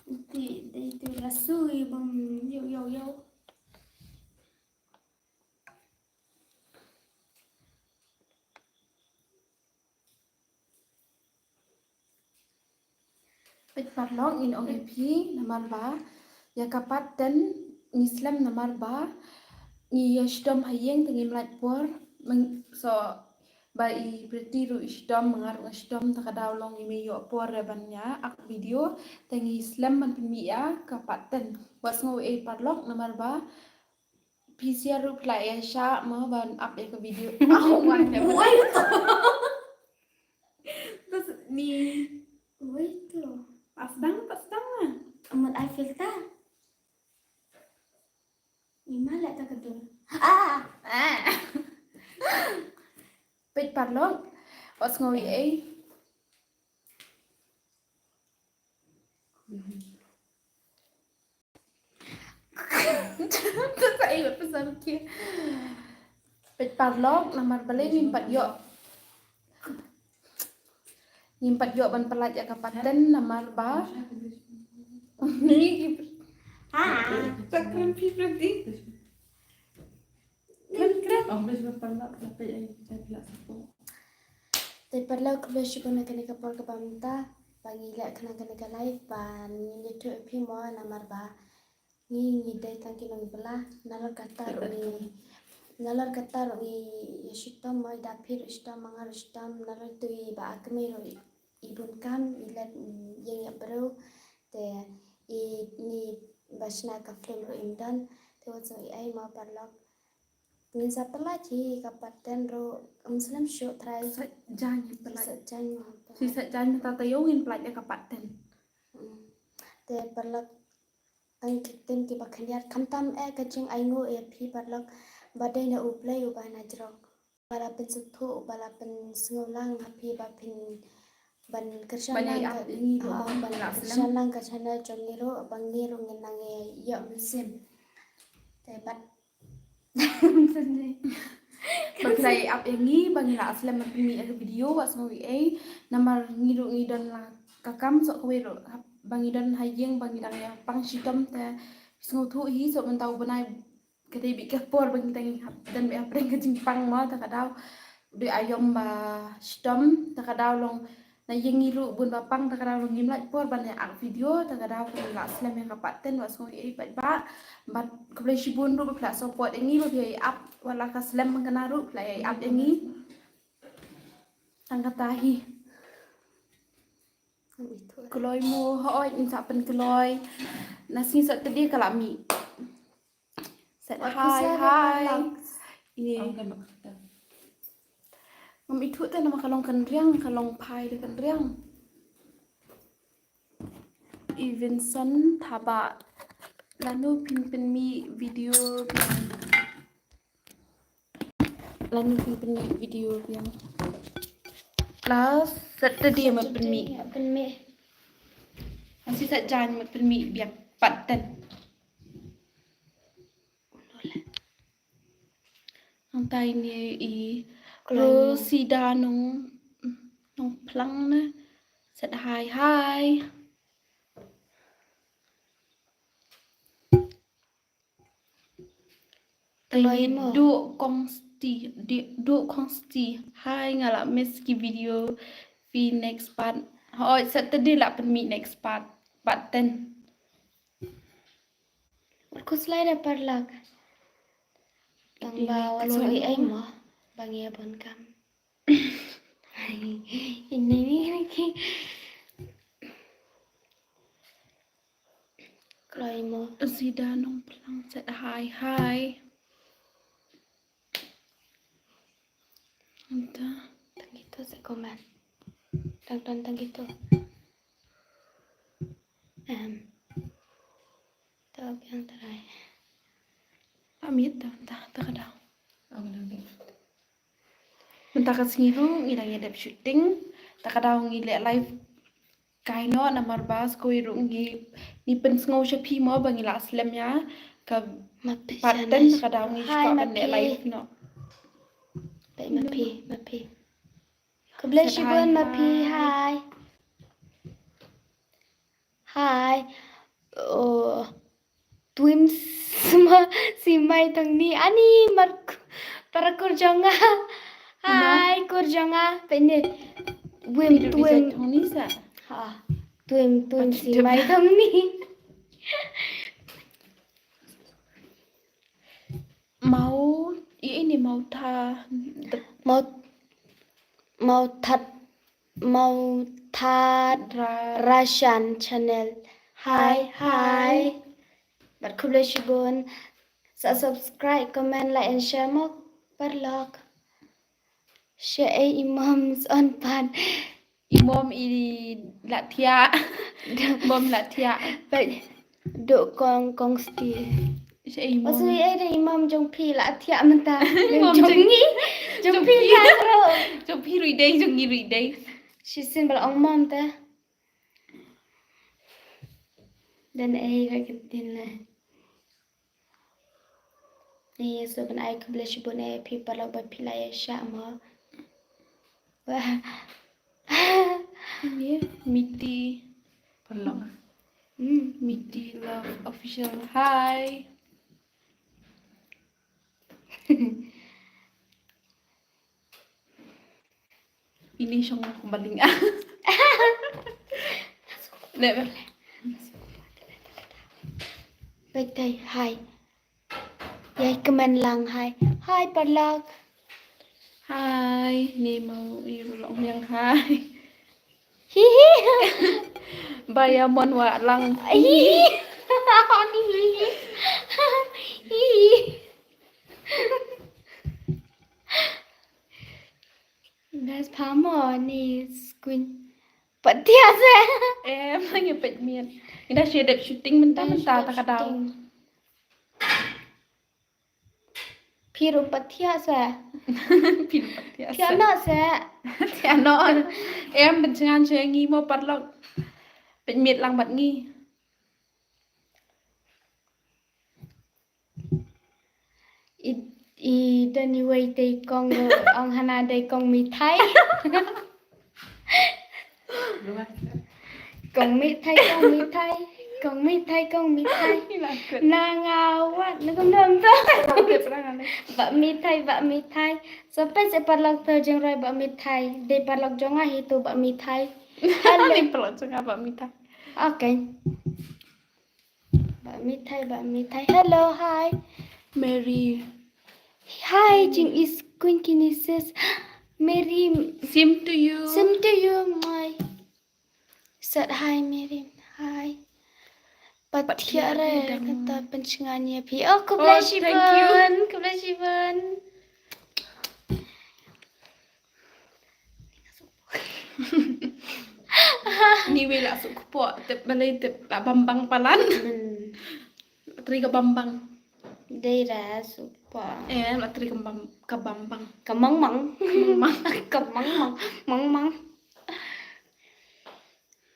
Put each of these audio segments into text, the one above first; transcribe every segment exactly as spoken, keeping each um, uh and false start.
Te dei tu la sui bam yo yo yo. Peit paralok, ngin ong ïa phi namar ba ïa ka part ten ngi slem namar ba ngi ïa shitom ha ïing te ngim lait por. Meng-, so ba i Pretty ruh i shitom, ma nga ruh nga shitom, te ka daw long ngi me ïoh por re ban ïa ak video, te ngi slem ban pynmih ïa ka part ten. Wat sngew ei paralok namar ba phi sha ruh phi la ïa shah mo ban ap ïa ka video. Au, wan te. Woi to. Terus ni. Woi to. Pas dang, pas dang lah. Amat ai filter. Ima la ta kedul. Ah, ah. Peit paralok. Wat sngew ei. Peit paralok namar balei ngim pat ïoh. Ngim pat ïoh ban pyllait ïa ka part ten namar ba. Ni. Ah. Tak kren phi berhenti. Kren, kren. Te paralok, khublei shibun na kane ka por kaba mynta ba ngi leh khnang kane ka live ba ngin ïathuh ïa phi mo namar ba ngi, ngi dei tang ki nongbylla, nalor kata ruh ngi, nalor kata ruh ngi ïa shitom mo, i Daphi ruh shitom, ma nga ruh shitom, nalor tu i Bah Akmi ruh i bun kam, i leit ïeng ïa briew, te i ni ba shna ka film ruh im don, te wat sngew ei mo paralok. Ngin sa pyllait hi ka part ten ruh, ym slem shuh trai. Sa jan hi pyllait. Sa jan hi pyllait. Si sa jan mynta taïew ngin pyllait ïa ka part ten. Mm. Te paralok tang ki ktien kiba khyndiat khamtam eh ka jingainguh ïa phi paralok ba dei na U Blei uba na jrong. Ba la pynsngewthuh, ba la pynsngew lang ha phi ba phin ban kyrshan lang ka, ah, ban kyrshan lang ka channel jong ngi ruh ba ngi ruh ngin nang ïoh mynsiem. Te bad ba phi la ïa ap ïa ngi ba ngi la slem ban pynmih ïa ka video, wat sngew ei ei namar ngi ruh ngi don la ka kam soh kawei ruh ba ngi don ha ïing ba ngi dang ïa pang shitom te sngewthuh hi soh mynta u bnai ka dei beit ka por ba ngi dang ïa don beit hapdeng ka jingpang mo, te ka daw u dei aïom ba shitom, te ka daw long na ïing ngi ruh bun ba pang, te ka daw long ngim lait por ban ïa ak video, te ka daw ka la slem ïa ka part ten, wat sngew ei ei paidbah. Bad khublei shibun ruh ba phi la support ïa ngi, ba phi ïa ap wat la ka slem ba kane ruh phi la ïa ap ïa ngi. Tang kata hi. Kloi mo, hooid ngin sa pynkloi. Na sngi Saturday ka la mih. Set hi hi. Ngam ithuh te namar ka long kynriang, ka long phai da kynriang. Evenson Thabah, lano phin pynmih video biang? Lano phin pynmih video biang? La Saturday ma pynmih. Pynmih. Asi sa jan ma pynmih biang part ten. Nangta ine i Rosida Nong, Nongphlang ne. Set hi hi. Kloi mo. Duk Kongsti, Duk Kongsti. Hi, nga la miss ki video phi next part. Hooid, Saturday la pynmih next part. Part ten. Wat khuslai da paralok. Tang ba wat sngew ei ei mo ba ngi ïa bun kam. Ini ni ni ki. Kloi mo. Sida Nongphlang set hi hi. Anta. Tang kito sa comment. Tang tang tang kito. Em. To biang trai. Pamit ta ta ta ka daw. Mynta ka sngi ruh ngi dang ïa dep shooting. Ta ka daw ngi leh live. Kai noh namar ba skoi ruh ngi, ngi pynsngew sha phi mo ba ngi la slem ïa ka part ten, ta ka daw ngi shu kwah ban leh live noh. Peit ma phi, ma phi. Khublei shibun ma phi, hi. Hi. Wim sma si mai tang ni ani mar para kur jong nga. Hai kur jong nga peit ni. Wim twim. Ha. Twim twim si mai tang ni. Mau i ini mau tha. Mau mau that mau that Russian channel. Hai hai. Bad khublei shibun. Sa subscribe, comment, like and share mo parlok. Share ei imam on pan. Imam i la thiah. Imam la thiah. Bad do kong kong sti. Share ei imam. Osu ei de imam jong phi la thiah mynta. Imam jong ngi. Jong phi la ro. Jong phi rui dei jong ngi rui dei. Shisien bal ong mom ta. Dan ei ra ka tin la. Ni so ban ai khublei shibun ei phi parlok ba phi la ïa shah mo. Wah. Ni miti parlok. Hmm. Miti love official. Hai. Ini shong baling ah. Deh. Bye bye, hai. Yai kmen lang hai. Hai parlok. Hai, ni mau i rulok yang hai. Hihi. Baya mon wa lang. Hihi. Hihi. Guys, pamo ni screen. Patia se. Eh, mangya pet miet. Ina shi dep shooting menta menta ta kadau. Piru patia se. Piru patia se. Tiano se. Tiano. Em benchengan se ngi mo parlok. Pet miet lang bat ngi. I, i don i wei te kong ong hana de kong mithai. Kong mithai, kong mithai, kong mithai, kong mithai. Na nga wat na kong dom to. Ba mithai, ba mithai. So pe se parlok to jeng roi ba mithai. De parlok jong nga hi to ba mithai. Hello. Ni parlok jong nga ba mithai. Okay. Ba mithai, ba mithai. Hello, hi. Mary. Hi, jing is Queen Kinesis. Mary. Same to you. Same to you, my. Said hi, Mary. Hi. Patia re kata penchengan ya phi. Oh, khublei shibun. Khublei shibun. Ni wei la suk kpoh tep balei tep la bambang palan. Tri ka bambang. Dei ra suk kpoh. Eh, la tri ka bam ka bambang. Ka mangmang. Mangmang. Ka mangmang. Mangmang.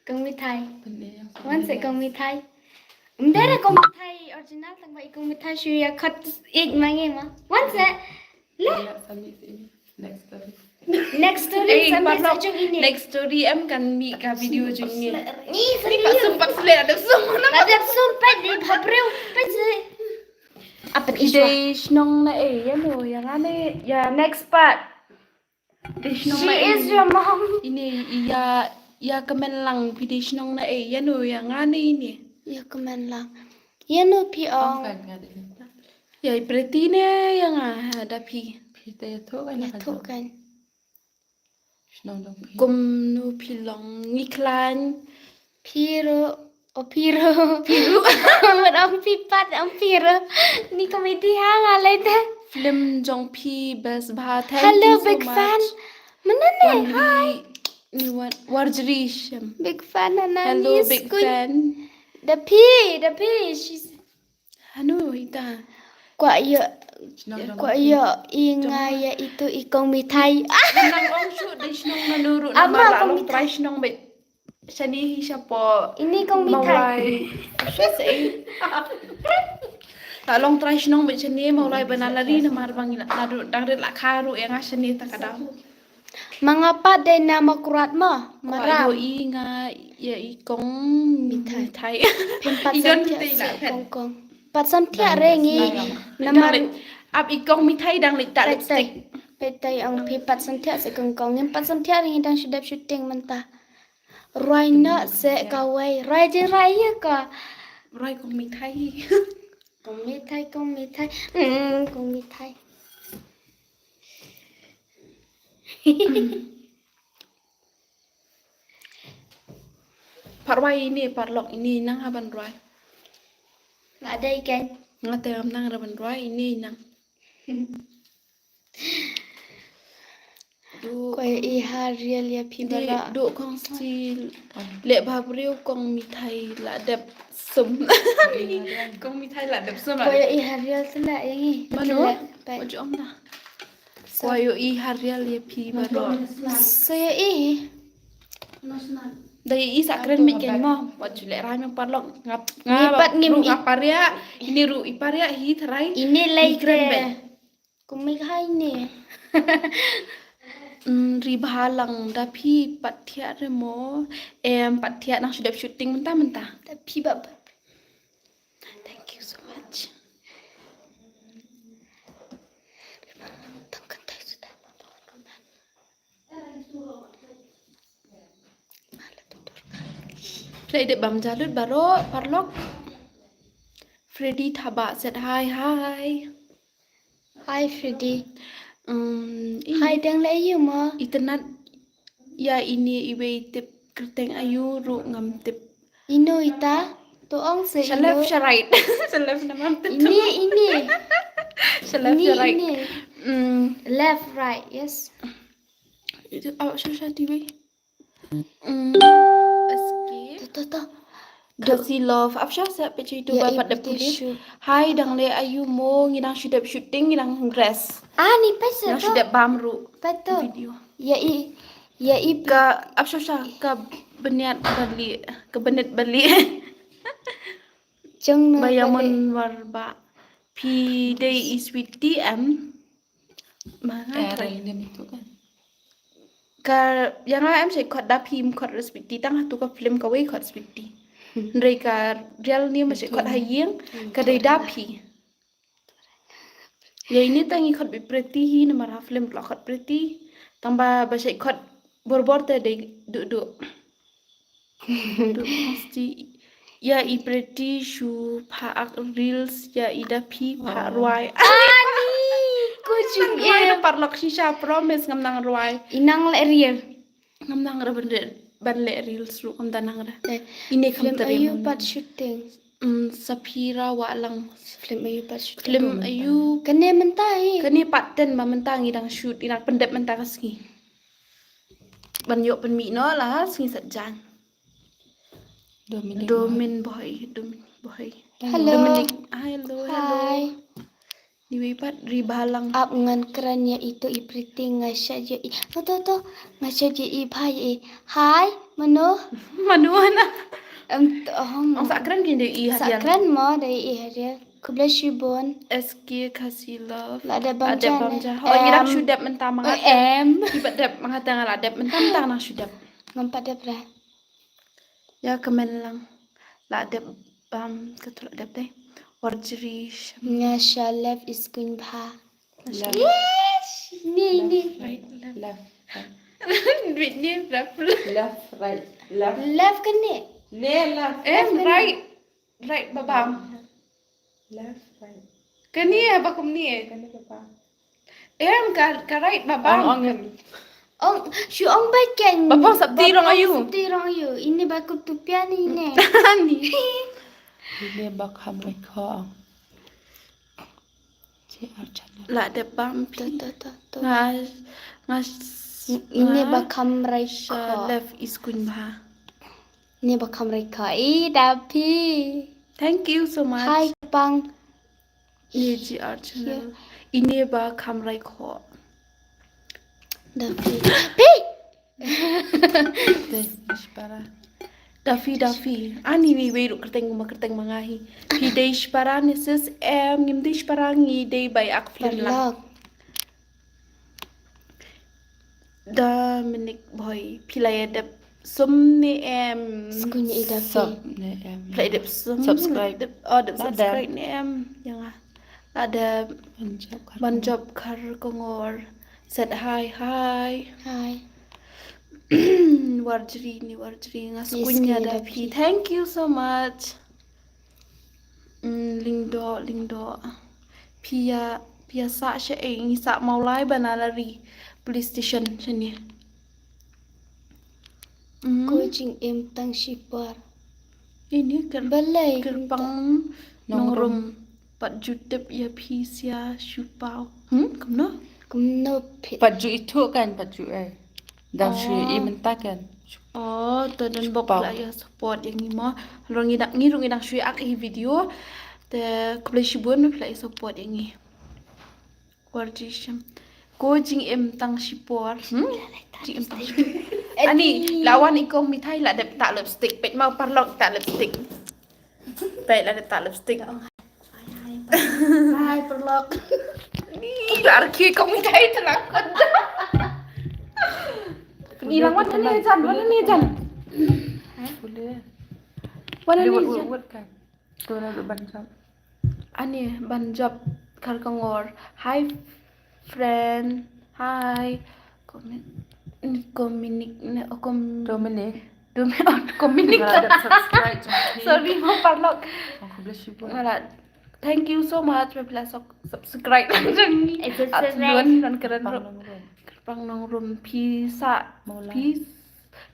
Kong mithai. Wan se kong mithai. Mdara kong mithai original tang ba i kong mithai shu ya khot ik mange ma. Wan se. Le. Next story. Next story. Next story em kan mi ka video jong ni. Ni pa sum pa sle ada sum. Ada sum pa di bhabreu pa se. Apa issue? Dei shnong na e ya no ya ngane ya next part. She is your mom. Ini ya ya kemen lang phi dei shnong na e ya no ya ngane ini. Ya kemen lang. Ya no phi ong. Ya pretty ne ya nga da phi. Phi te ya tho kan. Ya tho kan. Shnong dong phi. Kum no phi long ngi klan. Piro, o piro. Piro. Wan ong phi pat ong piro. Ni comedy ha nga lai te. Film jong phi best bha. Thank you so much. Hello big fan. Mana ne? Hi. Ni wan Warjri Shem. Big fan ana. Hello big fan. Da phi, da phi. She's Hanu ita. Kwa ya. Kwa ya i nga ya itu i kong mithai. Nang ong shu dei shnong na nuru na ma la long trai shnong bet. Shani hi shapo. Ini kong mithai. Shu sei. La long trai shnong bet shani mau lai bana lari na mar bang ila. Nadu dang rit la kharu ya nga shani ta kadau. Mangapa dei na makrat ma. Mara. Yo i nga ya i kong mithai. Mithai. Pimpat i don mithai la kong kong. Pat sam thiah re ngi. Namar ap i kong mithai dang leit ta lipstick. Petai ong phi pat sam thiah se kong kong. Ngim pat sam thiah re ngi dang shu dep shooting mynta. Rwai noh se kawei. Rwai jin rwai ïa ka. Rwai kong mithai. Kong mithai, kong mithai. Mm, kong mithai. Pat rwai ine, parlok ine nang ha ban rwai. Nga dei kan. Nga te ngam nang ra ban rwai ine nang. Ko i ha real ïa phi ba la. Duk kong stil. Leh ba briew kong mithai la dep sum. Kong mithai la dep sum. Ko i ha real te la ïa ngi. Mano? Ojo ong na. Ko ïohi ha real ïa phi baroh. Sa ïohi. Da ïohi sa kren mit ken mo. Wat ju leh rai mo parlok. Ngap ngap pat ngim i pariah. Ini ruh i pariah hi tharai. Ini lai kren bet. Kumik hai ni. Mm, ri bha lang da phi pat thiah re mo. Em pat thiah nang shu dep shooting mynta mynta. Da phi ba. Thank you so much. Play de bam jalut baroh parlok. Freddy Thabah said hi hi. Hi Freddy. Um, hi dang le ayu mo. Itynnad ïa ini iwei tip kyrteng ayu ruh ngam tip. Ino ita? To ong se ino. Sha left sha right. Sha left namar tip. Ini ini. Sha left sha right. Ini. Mm. Left right, yes. Itu awak sha sha tiwi. Mm. Escape. To to to. Khasi love. Ap sha sa pe tu ba pat da pule. Hi dang le ayu mo ngi dang shu dep shooting ngi dang rest. Ah ni pe se to. Ngi dang shu dep bam ruh. Pe to. Video. Ïa i, ïa i ka ap sha sha ka bniat bali, ka bniat bali. Jong na ba ïa mon war ba. Phi dei i sweetie em. Ma nga ka rai lim tu kan. Ka ïa nga em shait khot da phi em khot sweetie tang ha tu ka film kawei khot sweetie. Hynrei ka real name shait khot ha ïing ka dei da phi. Ïa ini tang i khot bi Pretty hi namar ha film la khot Pretty. Tang ba ba shait khot bor bor te dei du du. Ïa i Pretty shu pha ak reels ïa i da phi pha rwai. Ani ko jing e parlok shisha promise ngam nang rwai. I nang le reel. Ngam nang ra ban le reels ruh ngam da nang ra. Ine kam film ayu pat shooting. Mm, Saphira Wahlang. Film ayu pat shooting. Film ayu. Kane mynta hi. Kane pat ten ba mynta ngi dang shoot, ngi dang pyndep mynta ka sngi. Ban ïoh pynmih noh la ha sngi Saitjaiñ. Dominic Domin Boy, Domin Boy. Hello. Dominic. Hello, hello. Hi. Ni wei pat ri bhalang. Ap ngan kren ïa itu i Pretty nga sha ïa i. To to to. Nga sha ïa i bhai i. Hi, mano? Mano na? Em to hom. Ong sa kren kin dei i hadial. Sa kren mo dei i hadial. Khublei shibun. S K Khasi Love. La dep bam ja. Ho ngi dang shu dep mynta ma nga. Em. Ki pat dep ma nga tang la dep mynta mynta nang shu dep. Ngam pat dep re. Ya kmen lang. La dep bam ka tu la dep dei. Warjri sham. Nga sha left is kuñ bha. Left. Yes. Ni ni. Right, left. Left. Right. Ni left. Left, right, left. Left kane. Ne left. Em right. Right babam. Left, right. Kane ba kum ni. Kane babam. Em ka ka right babam. Ong ong. Ong shu ong ba ken. Babam sap ti rong ayu. Sap ti rong ayu. Ini ba kum tu pia ni ne. Ni. Ini ba kham rai kho. Ji Archana. La dep bam phi. To to to. Nga nga ini ba kham rai kho. Left is kuñ bha. Ni ba kham rai kho. I da phi. Thank you so much. Hi pang. Ni ji Archana. Ini ba kham rai kho. Da phi. Phi. Dei shipara. Da phi da phi. Ani wi wei ruh kyrteng ma kyrteng ma nga hi. Phi dei shipara ne sis em ngim dei shipara ngi dei bai ak film lang. Dominic Boy phi la ïa dep. Sum ne em. Skunya ida Sub phi. ne em. Pla dep sum. Subscribe. Dep, oh, dep Lada. Subscribe ne em. Yang ah. Lada Ban jop kar. ban jop kar kongor. Set hi hi. Hi. Warjri ni warjri nga Yes, skunya skunya da da phi. phi. Thank you so much. Mm, lingdo lingdo. Pia pia sa sha e ngi sa maulai banalari. Police station sini. Mm. Ko jingim tang shipor. Ini ker Balei. Kyrpang Nongrum. Nongrum. Pat jutep ya phi sia shupau. Hmm, kumno? Kumno phi. Pat ju itu kan pat ju eh. Dang shu i mynta kan. Oh, to don bok Shupau. La ya support yang ni mo. Rong ngi dang ngi rong ngi dang shu ak i video. Te khublei shibun la ya support yang ni. Warjri shim. Ko jingim tang shipor. Hmm? Jingim tang shipor. Ani lawan i kong mithai la dep tak lipstick. Pet mau parlok tak lipstick. Pet la dep tak lipstick. Hi parlok. Ni la arki kong mithai telah kot. Ni lang wan ni jan, wan ni jan. Boleh. Wan Boleh ni buat jan. buat kan. Tu nak ban jop. Ani ban jop kar kongor. Hi friend. Hi. Komin ni kominik ne oh, kom Dominic. Dum oh, kominik. Kalau ada subscribe jom. Sorry mo parlok. Oh, khublei shibun. Ngala. Thank you so much. Pebla sok subscribe jong ni. Eh, subscribe. At luan non keren Pang rup. nong rum. Kyrpang nong rum pisa. Maulai. Pis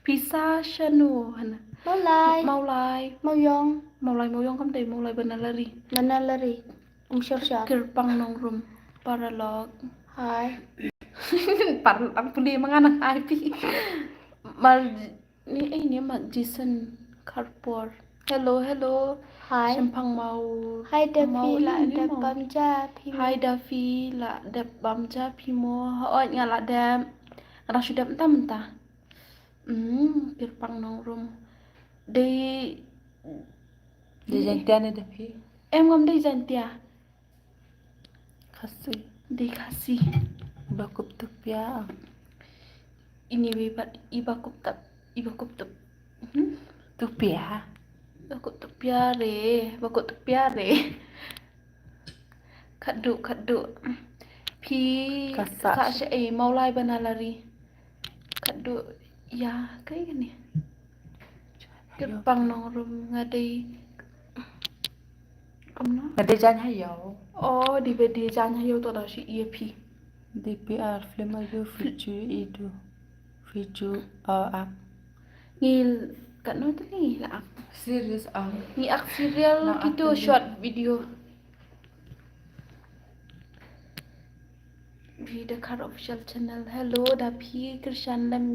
pisa shanu hana. Maulai. Maulai. Mauyong. Maulai mauyong kam dei maulai banalari. Nana lari. Um shor shor. Kyrpang nong rum. Paralok. Hi. Paralok puli manganang ai pi. Mar ni eh ni mak Jason Karpor. Hello hello. Hi. Shempang mau. Hi da Mau phi la ini da mau. Bam ja phi. Hi da phi la dep bam ja phi mo. Oi nga la dep. Nga dang shu dep mynta mynta. Hmm, Kyrpang nong rum. Dei Dei Jaintia ne da phi? Em ngam dei Jaintia. Khasi. Dei Khasi. Ba kup tu pia. Ini wi bat iba kup tap iba kup tap. Hmm? Tu pia. Ba kup tap pia re, ba kup tap pia re. Khaddu khaddu. Phi Kasa. Sa sha ei maulai banalari. Khaddu ya kai ni. Kyrpang nong rum nga dei. Kumno? Nga dei Jain Hayau. Oh, di be di Jain Hayau to da shi ia phi. D P R film ayu fiju idu. Fiju a ak. Ngi katno tu ni la ak. Serious ang. Ngi ak serial La ak kitu tu ni. Short video. Bri Dkhar official channel. Hello da phi Krishan lem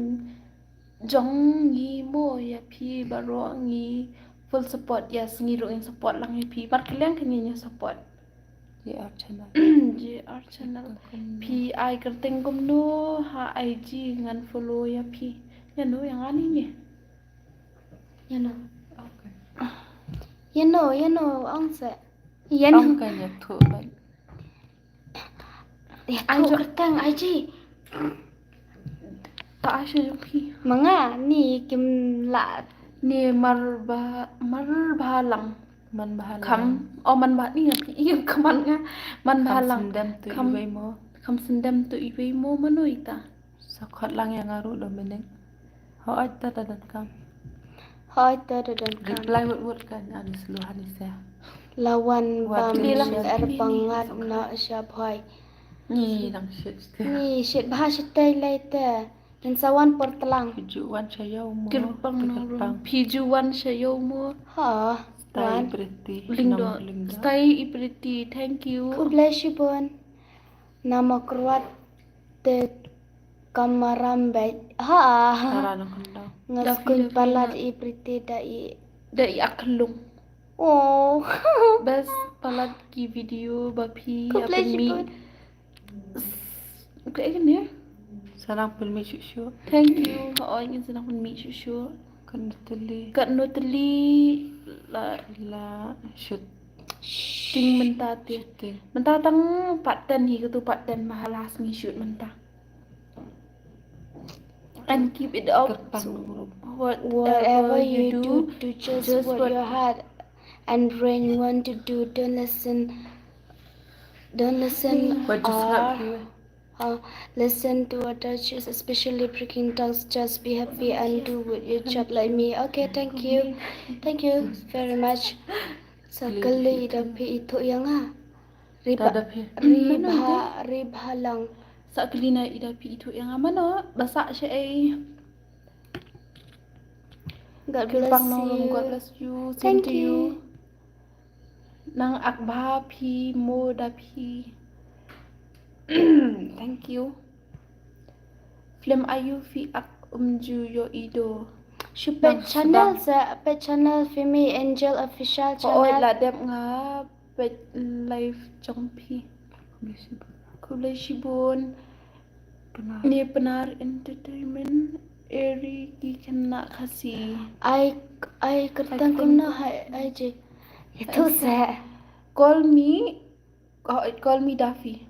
jong ngi mo ya phi baroh ngi full support. Yes ngi ruh ngin support lang ya phi. Mar kylliang ka ngi ngi support. J R channel. J R channel. Phi ai kyrteng kumno ha I G ngan follow ya phi. Ya no yang ani ni. Ya no. Okay. Ya no, ya no, ong se. Ya no. Ang kan ya tu ban. Ya Ai, tu jo- kyrteng I G. Ta ai sha jong phi. Manga ni kim la. Ni mar ba mar ba lang. Man bahala. Kam oh man ba ni nga phi iya kaman nga man ba Kam lang. Sendam tu Kam- iwei mo. Kam sendam tu iwei mo mano ita. Sa khot lang ya nga ruh Dominic. Hooid ta da dan kam. Hooid ta da dan kam. Reply wut wut kan ani selu hani sa. Lawan Wat bam ni ni lang. Er pangat na sha phoi. Ni nang shit. Ni shit bha shit tai lai te. Kin sawan por telang. Piju wan sha yau mo. Kyrpang nong rum. Kyrpang. Piju wan sha yau mo. Ha. Tai Wan. Priti. Lingdo. Nong Lingdo. Stai i Priti. Thank you. Khublei shibun. Nama kruat te kamaram bai. Ha. Tara nong kandang. Nga Dafi, skun dafi, palat na- i Priti da i. Da i aklung. Oh. Bas palat ki video ba phi Khublei apen mi. shibun. Ka egin ya. Sanang pun mi shu shu. Thank you. Ka oi ngin sanang pun mi shu shu. Kan teli. Kat no teli la La shut. Ting mynta ti. Ting. Mynta tang pat ten hi katu pat ten mahalas ngi shoot mynta. And keep it up. Kyrpang nong rum. Whatever you do, do just what your heart and brain want to do. Don't listen, don't listen or uh, listen to others, especially breaking down. Just be happy and do what your job like me. Okay, thank you. Thank you very much. Sa kylli da phi ithuh ïa nga. Ri bha, ri bha lang. Sa kylli na i da phi ithuh ïa nga mano, ba sa sha ei. God bless you. God bless you. Same to you. Nang ak bha phi mo da phi. Thank you. Film ayu phi ak um ju ïohi do. Shu peit channel sa, peit channel Fimi Angel Official channel. Oi la dep nga peit live jong phi. Khublei shibun. Ni Pnar Entertainment eri ki khynnah Khasi. Ai, ai kyrteng kumno ha I G? Itu sa. Call me, oh, call me Daffy.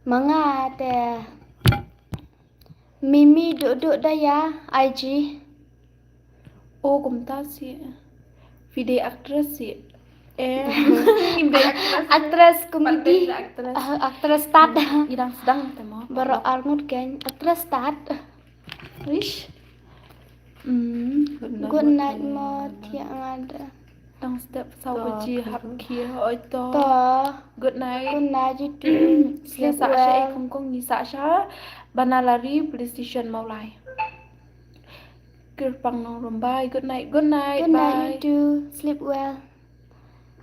Ma nga te Mimi Duk Duk da ïa I G. Oh, kumta si. Phi dei actress si. Eh, ngim dei actress. Actress comedy. Actress. Ah, actress tad. I dang sdang te mo. Baroh arngut kein actress tad. Wish. Mm, good night mo thiah nga da. Tang step saw baje hap khie oi to. To. Good night. Good night you too. Sleep well. Sa sha ei Hong Kong ni sa sha Banalari police station Mawlai. Kyrpang nong rum bye. Good night. Good night. Good night you too. Sleep well.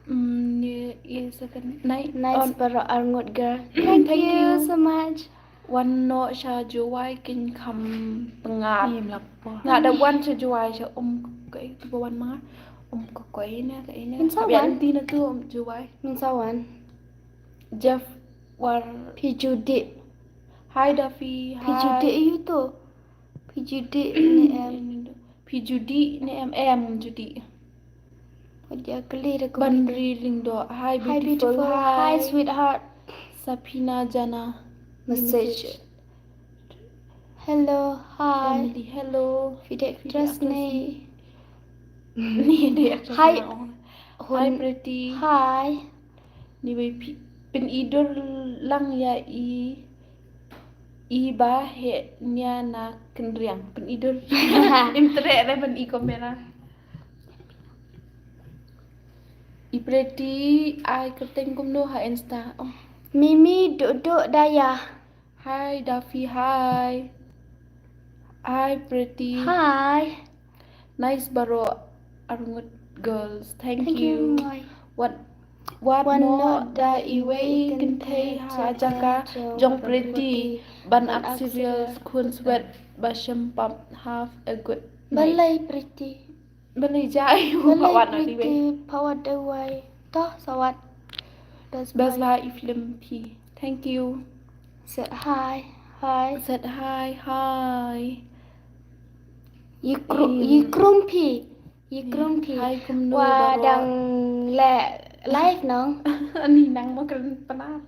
Mm, ni is a good night. Nice baroh arngut girl. Thank you so much. Wan noh sha Jowai kin kham pyngat. Nga da wan sha Jowai sha um ka tu wan ma. Um ka koi na ka ina. Min sa wan. Ti na tu um Jowai. Min sa wan. Jeff war. Phi Judi. Hi Daffy. Phi Judi yu tu. Phi Judi ne em. Phi Judi ne em em Judi. Wat ïa kylli da kumne. Banri Lyngdoh. Hi beautiful. Hi sweetheart. Sapina Jana. Message. Hello, hi. Family, hello. Phi dei actress ne. Ni dei actress. Hi. Hi Pretty. Hi. Ni wei phi pyni dur lang ïa i. I ba heh nia na kynriang pyni dur. Im treh re ban i kamera. I Pretty ai kyrteng kumno ha Insta. Oh. Mimi Duk Duk da ïa. Hi Daffy, hi. Hi Pretty. Hi. Nice baroh arngut girls. Thank you. Wat, wat noh da iwei i kynthei ha jaka jong Pretty ban ak serial khun swet ba shem pap. Have a good night. Balei Pretty? Balei jai u pawat na iwei. Balei Pretty pawat da iwei. Toh sawat. Best bha i film phi. Thank you. Set hi. Hi. Set hi. Hi. Yi krum phi. Yi krum phi. Hi kumno baroh. Wa dang leh live nong. Ani nang ma kren pynah.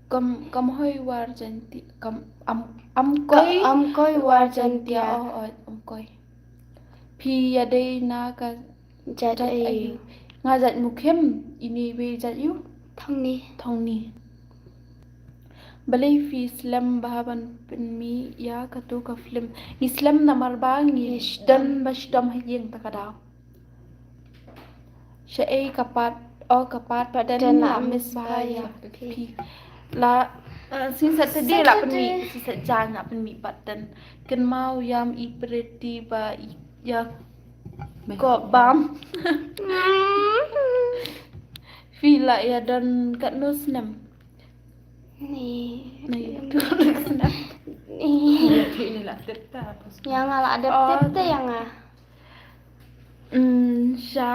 Kam, kam hoi war janti, kam, am, am koi. Am koi war jantia. Oh, oh, am koi. Phi ïa dei na ka jait aïu? Nga jait Mukhim, ini wei jait aïu? Thongni. Thongni. Balei phi slem bha ban pynmih ïa katu ka film? Ngi slem namar ba ngi don ba shitom ha ïing ta ka daw. Sha ei ka pat, oh ka pat, pat ten la miss bha ïa phi. La, eh, shisha Saturday la pynmih, shisha jan la pynmih pat ten. Kynmaw ïam i Pretty ba i ïa ko bam. Phi la ïa don katno snem? Ni. Ni tu snem. Ni. Ïa nga la dep tip te ïa nga. Mm, sha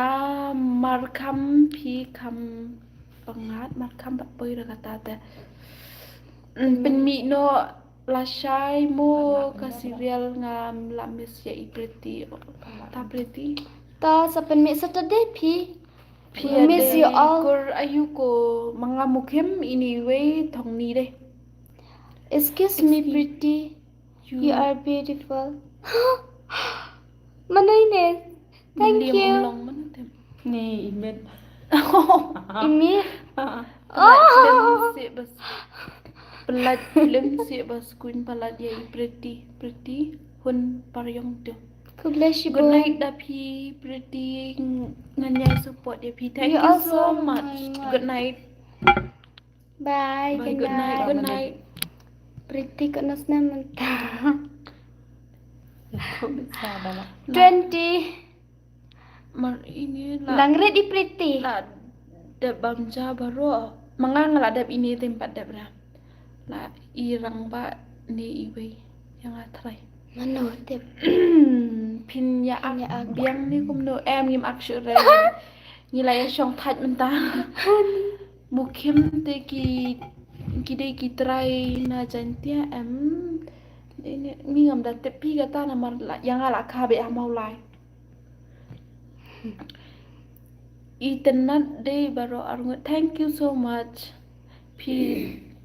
markham phi kham pyngat markham pat poi da kata te. Mm, pynmih noh lashai mo ka serial nga la miss ïa i Pretty. Ta Pretty. Ta sa pynmih Saturday phi. Phi miss you all. Kur aïu ko ma nga Mukhim ini wei Thongni de. Excuse me Pretty. You are beautiful. Mano ine? Thank you. Long mano tem. Ni imit. Imit. Pynlait film si bas. Pynlait film si bas kuin palat ïa i Pretty. Pretty hun paryong tu. God bless you. Good night da phi Pretty, ngan ïai support ïa phi. Thank you so much. Good night. Bye. Good night. Good night. Pretty katno snem mynta? Twenty. Mar ini la. Dang rit i Pretty. La dep bam ja baroh. Ma nga nga la dep ini te em pat dep ra. La i Rangbah ne iwei. Ïa nga trai. Mano tip? Phin ïa ak biang ne kumno? Em, ngim ak shuh re. Ngi la ïa shong thait mynta. Mukhim te ki, ki dei ki trai na Jaintia em. Ngi ngam da tip phi kata namar la ïa nga la kha beit ha Mawlai. Itynnad dei baroh arngut. Thank you so much. Phi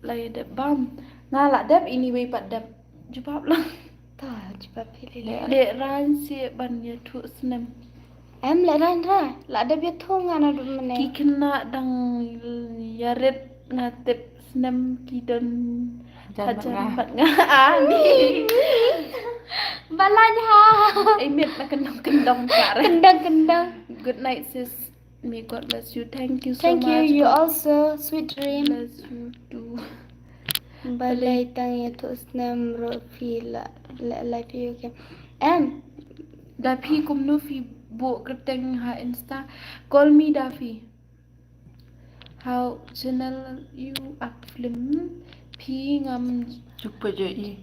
la ïa dep bam? Nga la dep, ini wei pat dep. Jubab lang. Ta jubab phi lei lei. Leh rang si ban ïathuh snem. Em, leh rang ra. La dep ïathuh nga naduh mynne. Ki khynnah dang ïarit, nga tip snem ki don hajan bad nga. Ani. Balai ha. Imit na kyndong kyndong ka re. Kyndong kyndong. Good night sis. May God bless you. Thank you so much. Thank you. You also, sweet dream. Bless you too. Balei tang ïathuh snem ruh phi la, la, la phi, okay. Em. Da phi kumno phi buh kyrteng ha Insta? Call me da phi. How channel you ak film? Phi ngam. Chupa jo i.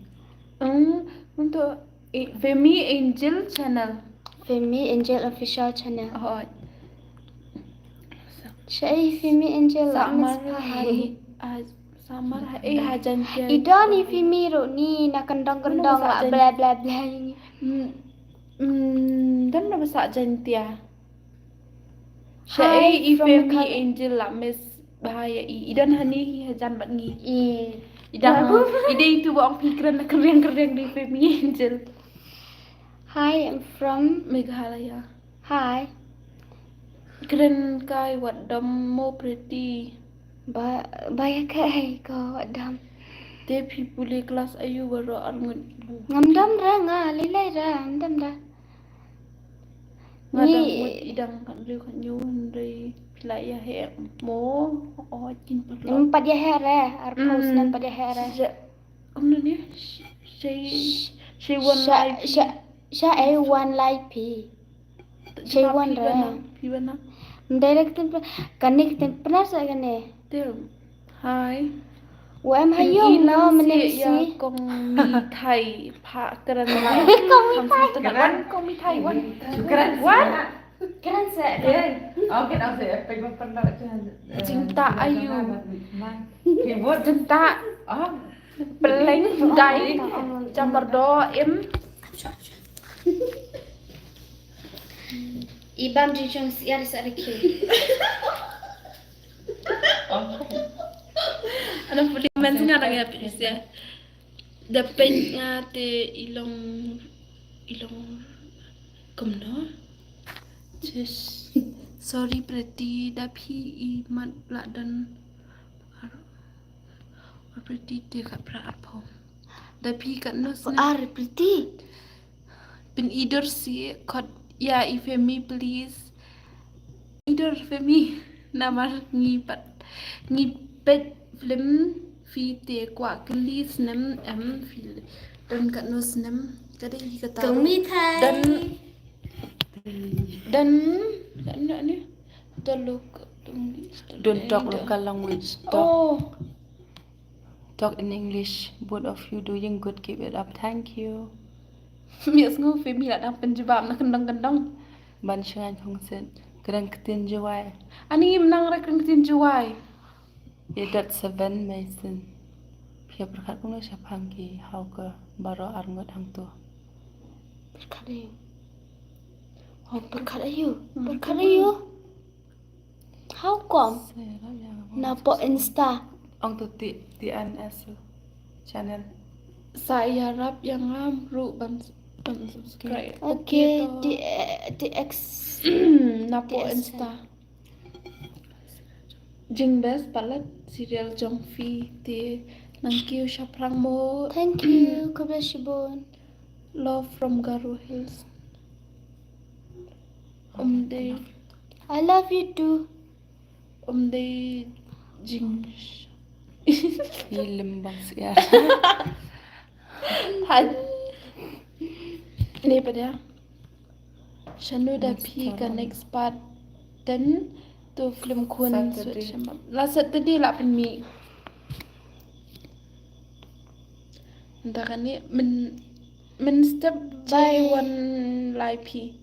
Eng, untuk Femi Angel channel. Femi Angel official channel. Oh. Shaei Femi Angel la Samar hai. Samar hai, eh, hajan tia. I don i Femi ruh ni na kyndong kyndong la bla bla bla. Hmm, hmm, don na ba sa Jaintia. Shaei i Femi Angel la miss ba ïa i. I don hani hi hajan bad ngi. I dang i dei tu ba ong phi kren na kyrriang kyrriang di Femi Angel. Hi, I'm from Meghalaya. Hi. Kren kai wat dom mo Pretty. Ba, ba ïa kai ko wat dom. Te phi pule klas aïu baroh arngut? Ngam dom ra nga, lei lei ra, ngam dom ra. Nga dang mut i dang kan leh kan nyu hynrei phi la ïa heh mo. O kin pat. Em pat ïa heh re, arphew snem pat ïa heh re. Kumno ne? Shei, shei wan lai phi. Shei wan re. Phi wan na. Direct kane kane pynasa kane. Hi. Wa em ha ïong no mene si. Kong Mithai pha kren. Kong Mithai. Kong Mithai wan. Kren wan. Kren se. Kren. Oh, kren se. Pe ba pernah. Jingta aïu. Jingta. Peleng dai. Jamar do im. Ibam jingshong siar sa riki. Ana puli men singa nang ya pisia. Da peng nga te i long, i long kumno. Just sorry Pretty, da phi i mat la don. Ar Pretty te ka pra apo. Da phi katno snem? Ar Pretty. Pyn idur si kot ïa i Femi please. Idur Femi namar ngi pat ngi peit film phi te kwah kylli snem em phi don katno snem. Ka dei hi kata. Kong Mithai. Dan dan dan ne. Don't look. Don't talk local language. Talk. Oh. Talk in English. Both of you doing good. Keep it up. Thank you. Mi sngew Femi la dang pynjubab na kyndong kyndong. Ban shngain hong sen. Kren ktien Jowai. Ani mnang re kren ktien Jowai. Ye dat seven Mason. Phi pyrkhat kumno shaphang ki hau ka baroh arngut hangto. Pyrkhat aïu? Oh, pyrkhat aïu? Pyrkhat aïu? How come? Na po Insta. Ong tu ti ti an as channel. Sa ïarap ïa nga ruh ban ban subscribe. Okay, to. Di, Di X. Napoh Di X. Insta. Jingbes palat serial jong phi te nang kiew shaphrang mo. Thank you, khublei shibun. Love from Garo Hills. Um dei I love you too. um dei jing. Film bang siar. Had. Ni pada. Shanu da phi ka next part ten to film khun. Saturday. Sweet Shamam. La Saturday la pynmih. Nda kani men men step jai wan lai phi.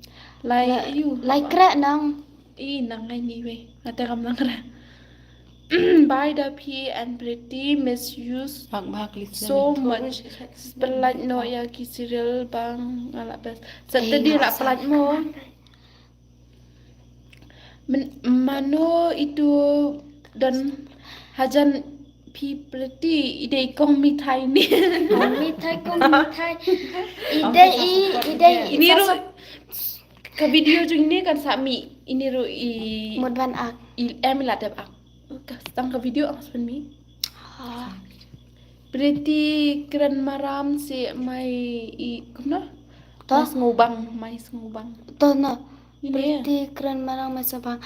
Lai you. Lai kra nang. I nang ngai ni wei. Ate kam nang kra. Bye da phi and Pretty, miss you Bak bak listen. So much. Pynlait noh ïa ki serial bang nga la best. Saturday la pynlait mo. Men mano itu don hajan phi Pretty i dei kong mithai ni. Mithai kong mithai. I dei i i dei i. Ini ru ka video jong ini kan sa mih. Ini ru i Mut ban ak. I em la dep ak. Ka tang ka video ang spen mih. Ah. Pretty kren maram si mai i kumno? Toh? Mai sngewbang, mai sngewbang. Toh no. Ini ya. Pretty kren maram mai sngewbang.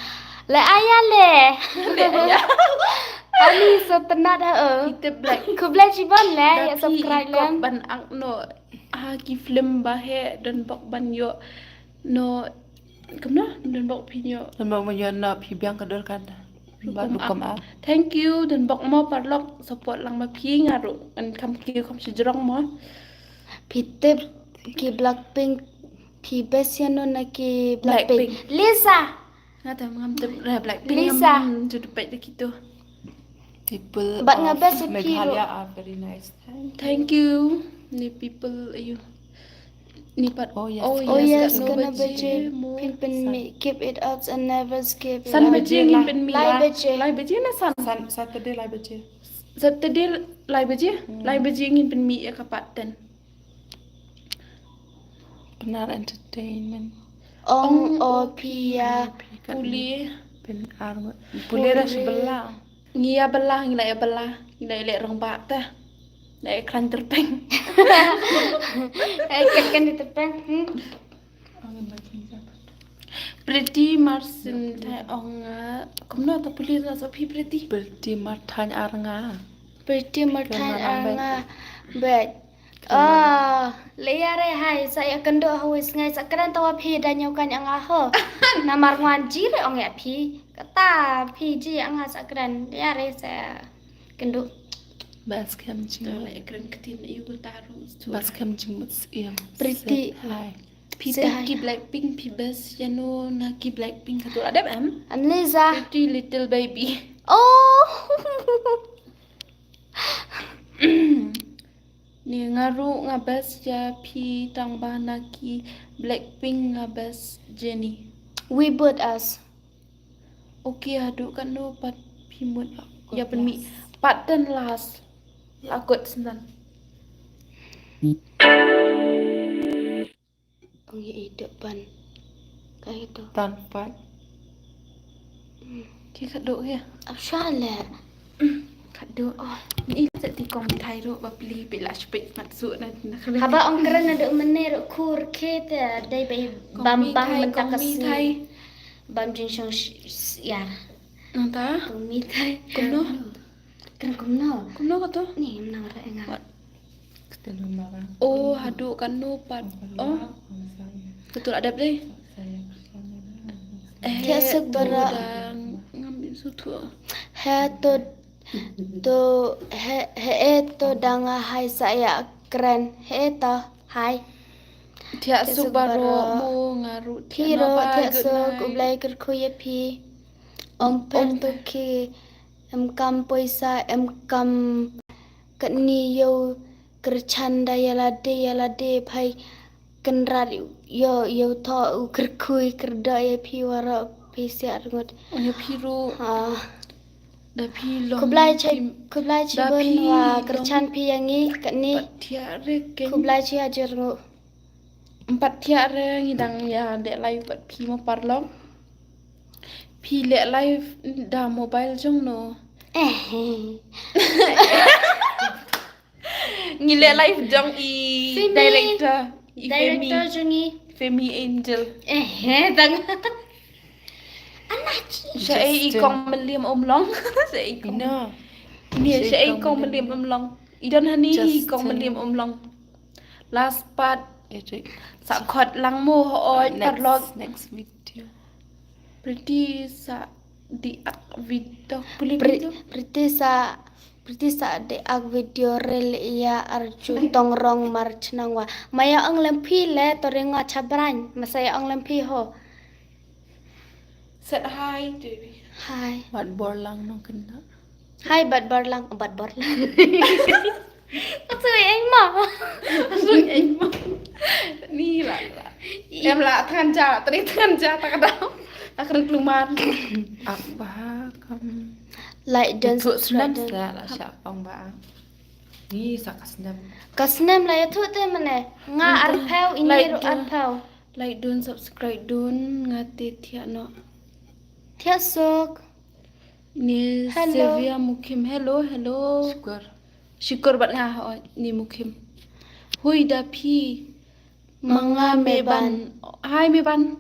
Le aya le. Ani so tena da eh. Kita black. Khublei shibun le ya Tapi subscribe ikop lem. Ban ak no. Ha ki film ba he don bok ban yo. No. Kumno don bok phi yo. Don bok ban yo no phi biang ka dur kan. Ba du kam ak. Thank you don bok mo parlok support lang ma phi nga ruh. An kam ki kam shijrong mo. Phi tip ki Blackpink phi best ïa no na ki Blackpink. Blackpink. Lisa. Nga tam ngam tip re Blackpink. Lisa. Ngam ju depek de kito. People But nga of best ïa phi Meghalaya ruh. Are very nice. Thank you. Thank you. Ni people ayu. Ni pat. Oh, yes. Oh, Oh, yes, yes, kat kena no baje baje. Mo. Pin pin mi keep it up and never skip it. San Up. baje ngin pynmih. Lai baje. Lai baje na san. Sun- Saturday lai baje. Saturday lai baje. Lai baje ngin pynmih ïa ka part ten. Pnar Entertainment. Ong o pia. Pule. Pin arma. Pule ras bela. Ngi ïa bela, ngi la ïa bela, ngi la ïa leh rangbah ta. La ïa kran tyrpeng. Eh, kat kan di tyrpeng. Hmm. Pretty Marsin thai ong. Kumno ta pule ta so phi Pretty. Pretty Marthain Arnga. Pretty Marthain Arnga. Bet. Ah, le ïa re hai sa ïa kynduh ha wis ngai sa kren ta wa phi da ñiew kan ïa nga ho. Namar ngwan ji re ong ïa phi. Kata phi ji ïa nga sa kren. Le ïa re sa kynduh. Bas kem jing. Kren ktin ïa u taru. Bas kem jing mut siem. Pretty. Hai. Phi te ki Blackpink phi best ïa no na ki Blackpink ka tu adep em. Amnesia. Pretty little baby. Oh. Ni nga ruh nga best ïa phi tang ba na ki Blackpink nga best Jennie. We both us. Okay haduh katno pat phi mut ïa pynmih pat ten last. Akut snan. Ong ïa i dok ban. Ka ito. Tan pat. Ki kadu ya. Ap sha le. Kadu. Oh, ni sa ti kong thai ro ba pli pi la shpik mat su na na kre. Haba ong kren na dok mene ro kur ke te dai bai bam bang menta kasi. Thai. Bam jing shong yar. Nanta. Kong mi thai. Kumno? Kren kumno. Kumno kato? Ni menang re nga. Kete nang marang. Oh, haduh kanu pat. Oh, betul adab deh. Thiah suk bara. Ngam sutu. He to to he he e to dang hai sa ïa kren. He to hai. Thiah suk baro mo ngaru. Phi ro thiah suk u Blei kyrkhu ïa phi. Om pem to ki em kam poisa em kam katni ïew kyrchan da ïa lade ïa lade phai kynrad ïew ïew tho u kyrkhu kyrdoh ïa phi waroh phi siah rngut. Ïa phi ro. Ah. Khublai chi, khublai chi bun wa kyrchan phi ïa ngi katni. Khublai chi ha jyrngu. Em pat thiah re, ngi dang ïa leh live bad phi mo paralok. Phi leh live da mobile jong no? Eh. Ngi leh live jong i director, i director jong ngi. Femi Angel. Eh, tang. Shaei i kong Mylliem um long. Shaei i kong. Ina. Ni shaei i kong Mylliem um long. I don hani i kong Mylliem um long. Last part. Sa khot lang mo hooid paralok. Next video. Pretty sa diak video. Pretty sa, Pretty sa diak video reel ïa Arju Tongrong mar chnong wa. Ma ïa ong lem phi le to ring wa chabrang. Ma sa ïa ong lem phi ho. Set hi to. Hi. Bad bor lang nong kena. Hi bad bor lang, bad bor lang. Ka sui eng ma. Sui eng ma. Ni la la. Em la than ja, tri than ja ta ka dau. Ta ka klumar. Ak ba kam. Lai dan tu snap sa la sha pang ba. Ni sa ka snap. Ka snap la ïa tu te mane. Nga arphew ini ru arphew. Like dun, subscribe dun, nga te thiah noh. Thiah suk. Ni Sylvia Mukhim, hello, hello. Shukor. Shukor bad nga, oh, ni Mukhim. Hui da phi. Ma nga Meban. Hi Meban.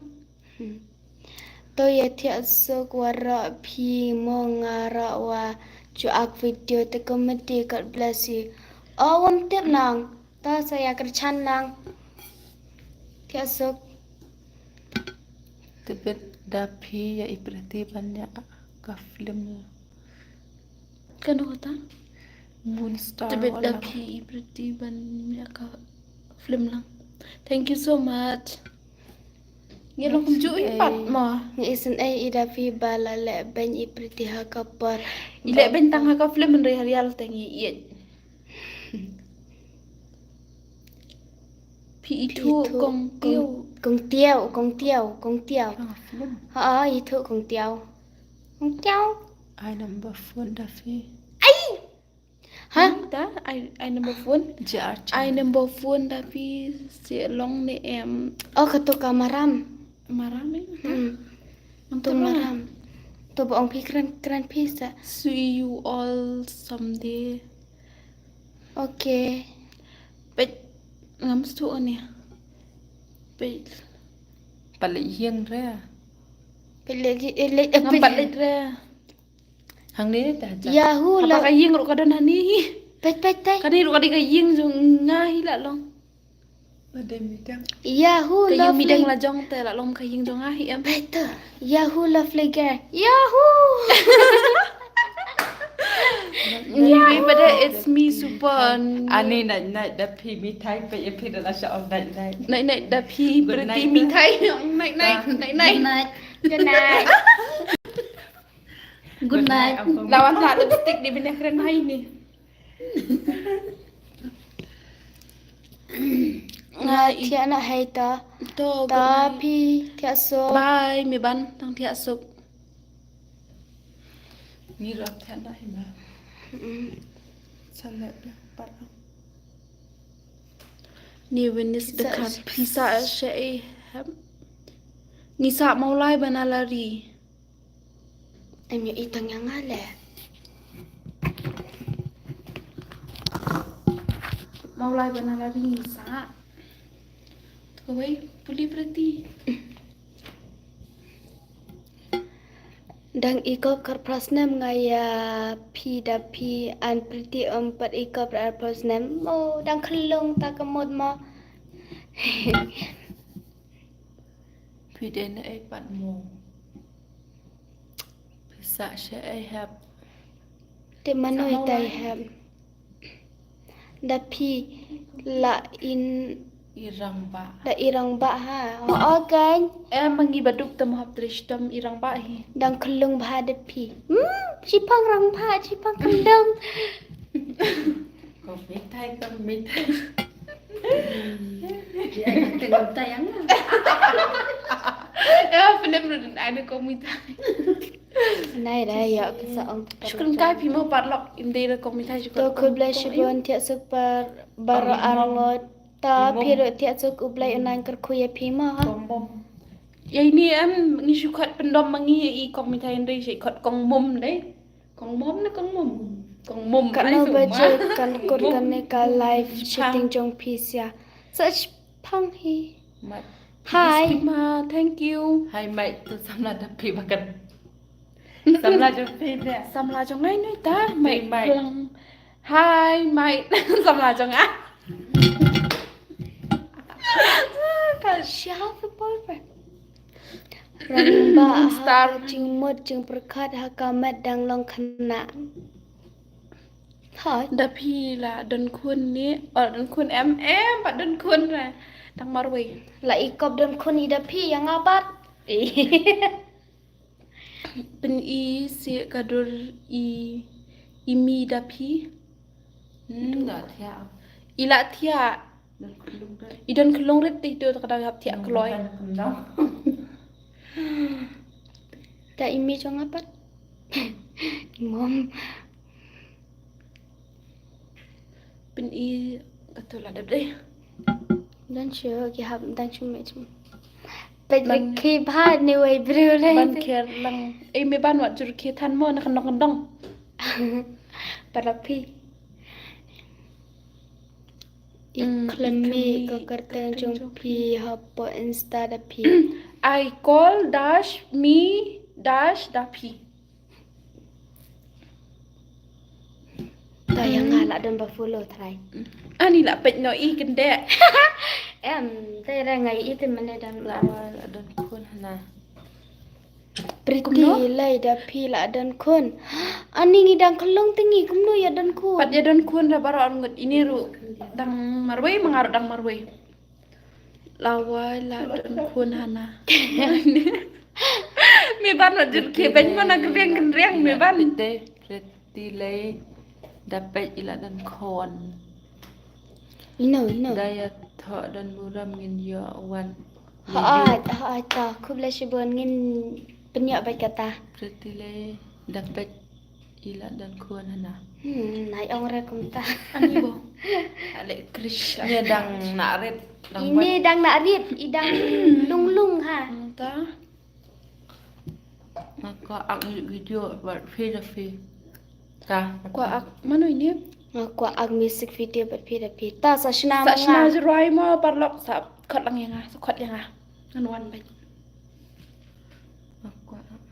To ïa thiah suk wa ra phi mo nga ra wa ju ak video te comedy, God bless you. Oh, wam tip nang. Ta sa ïa kyrchan lang. Thiah suk. Tebit da phi ïa i Pretty ban ïa ka film. Kano kata? Moonstar. Tebit da phi ïa i Pretty ban ïa ka film lang. Thank you so much. Ngi long kumjuh i pat ma. Ngi isynei i da phi ba la leh beiñ i Pretty ha ka por. I leh beiñ tang ha ka film hynrei ha real te ngi ïeit. Phi ithuh kong tiaw. Kong tiaw, kong tiaw, kong tiaw. Ha, ithuh kong tiaw. Kong tiaw. I number phone da phi. Ai! Ha? Da, I, I number phone. Jar. I number phone da phi se long ne em. Oh, ka tu ka maram. Maram eh? Hmm. Tu maram. Tu ba ong phi kren, kren phi sa. See you all someday. Okay. Peit ngam stu ane. Peit. Palik hieng re. Peit lagi, eh, lek, eh, ngam palik re. Hangne ta. Yahoo. Apa ka hieng ruh ka don hani. Peit, peit, peit. Kane ruh ka dei ka hieng jong nga hi la long. Yahoo, ka ïing midang la jong te la long ka ïing jong nga hi em. Better. Yahoo, lovely girl. Yahoo. Ni wi pada it's me super. Ani night night da phi mithai pe ye phi da la sha ong night night. Night night da phi Pretty mithai. Night night, night night. Good night. Good night. Lawan la lipstick di bini kren hai ni. Nga thiah na hai ta. To, ta phi thiah suk. Bye, Meban, tang thiah suk. Ni rap thiah na hai ba. Salat na pat. Ni winis dekat pisa sha eh. Ni sa mau lai bana lari. Em ïa i tang ïa nga le. Mau lai bana la ring sa. Kawei puli berarti. Dang ikop kar prasnem nga ïa phi da phi an Pretty em pat ikop kar prasnem. Mo dang khlung ta ka mut mo. Phi dei na ei pat mo. Pisa sha ei hep. Te mano ita i hep. Da phi la in i rangbah. Da i rangbah ha. O kan. Em mangi baduk tam hap trishtam i rangbah hi. Dang khlung bha da phi. Hmm, chipang rangbah, chipang khlung. Ko mitai, ko mitai. Ya, film ruh dan ada ko mitai. Nai da ïa ka sa ong. Shukran kai phi mo parlok im dei da kong mithai shukran. To khublei shibun thiah suk par baroh arngut. Ta phi ruh thiah suk U Blei un nang kyrkhu ïa phi mo ha. Kong mom. Ïa ini em ngi shu khot pyndom ma ngi ïa i kong mithai hynrei shu khot kong mom dei. Kong mom ne kong mom? Kong mom. Katno baje kan kut kane ka live shooting jong phi sia. Sa shipang hi. Mate. Hi. Skip ma, thank you. Hi mate, to samla da phi ba kan. Samla jong phi ne. Samla jong ngai noi ta, mate. Mate. Hi mate. Samla jong nga. Ka sha the boyfriend. Rangbah ha ka jingmut jingpyrkhat ha ka met dang long khynnah. Hooid. Da phi la don khun ne, oh, don khun em, em pat don khun ra. Dang marwei. La i kop don khun i da phi ïa nga pat. Pyn-i seh ka dur i, i mei da phi. Hmm, la thiah. I la thiah. Don khyllung rit. I don khyllung rit te to ka dang hap thiah kloi. Don khyllung. Ta i mei jong nga pat. I mom. Pyn-i ka tu la dep dei. Don shu ki hap dang shu mei shu. Peit laki bha ne wei briew lei. Ban kher lang. Ei me ban wat jur ki than mo na kandong kandong. Para phi. I khlem mih ka kyrteng jong phi hapoh Insta da phi. I call dash me dash da phi. Ta ïa nga la don ba follow trai. Ani la peit no i kynde. Em, ta ïa nga i te mane dang la. La don khun hana. Pretty lei da phi la don khun. Ani ngi dang khlong te ngi kumno ïa don khun. Pat ïa don khun ra baroh arngut ini ruh dang marwei ma nga ruh dang marwei. Lawai la don khun hana. Me ban wat jut ke ben mana ke biang kenriang me ban. Pretty lei da peit i la don khun. Ino ino. Da ïa thoh don burom ngin ïoh wan. Hooid hooid ta khublei shibun ngin pynïoh bad kata. Pretty lei da peit i la don khun hana. Hmm, nai ong re kumta. Ani bo. Ale krish. Ine dang na rit. Ine dang na rit i dang lung lung ha. Kumta. Nga kwah ak music video bad phi da phi. Ka. Kwah ak mano ine? Nga kwah ak music video bad phi da phi. Ta sa shna ma nga. Sa shna jroi mo parlok sa khot lang ïa nga, sa khot ïa nga. Ngan wan bad. Nga kwah ak.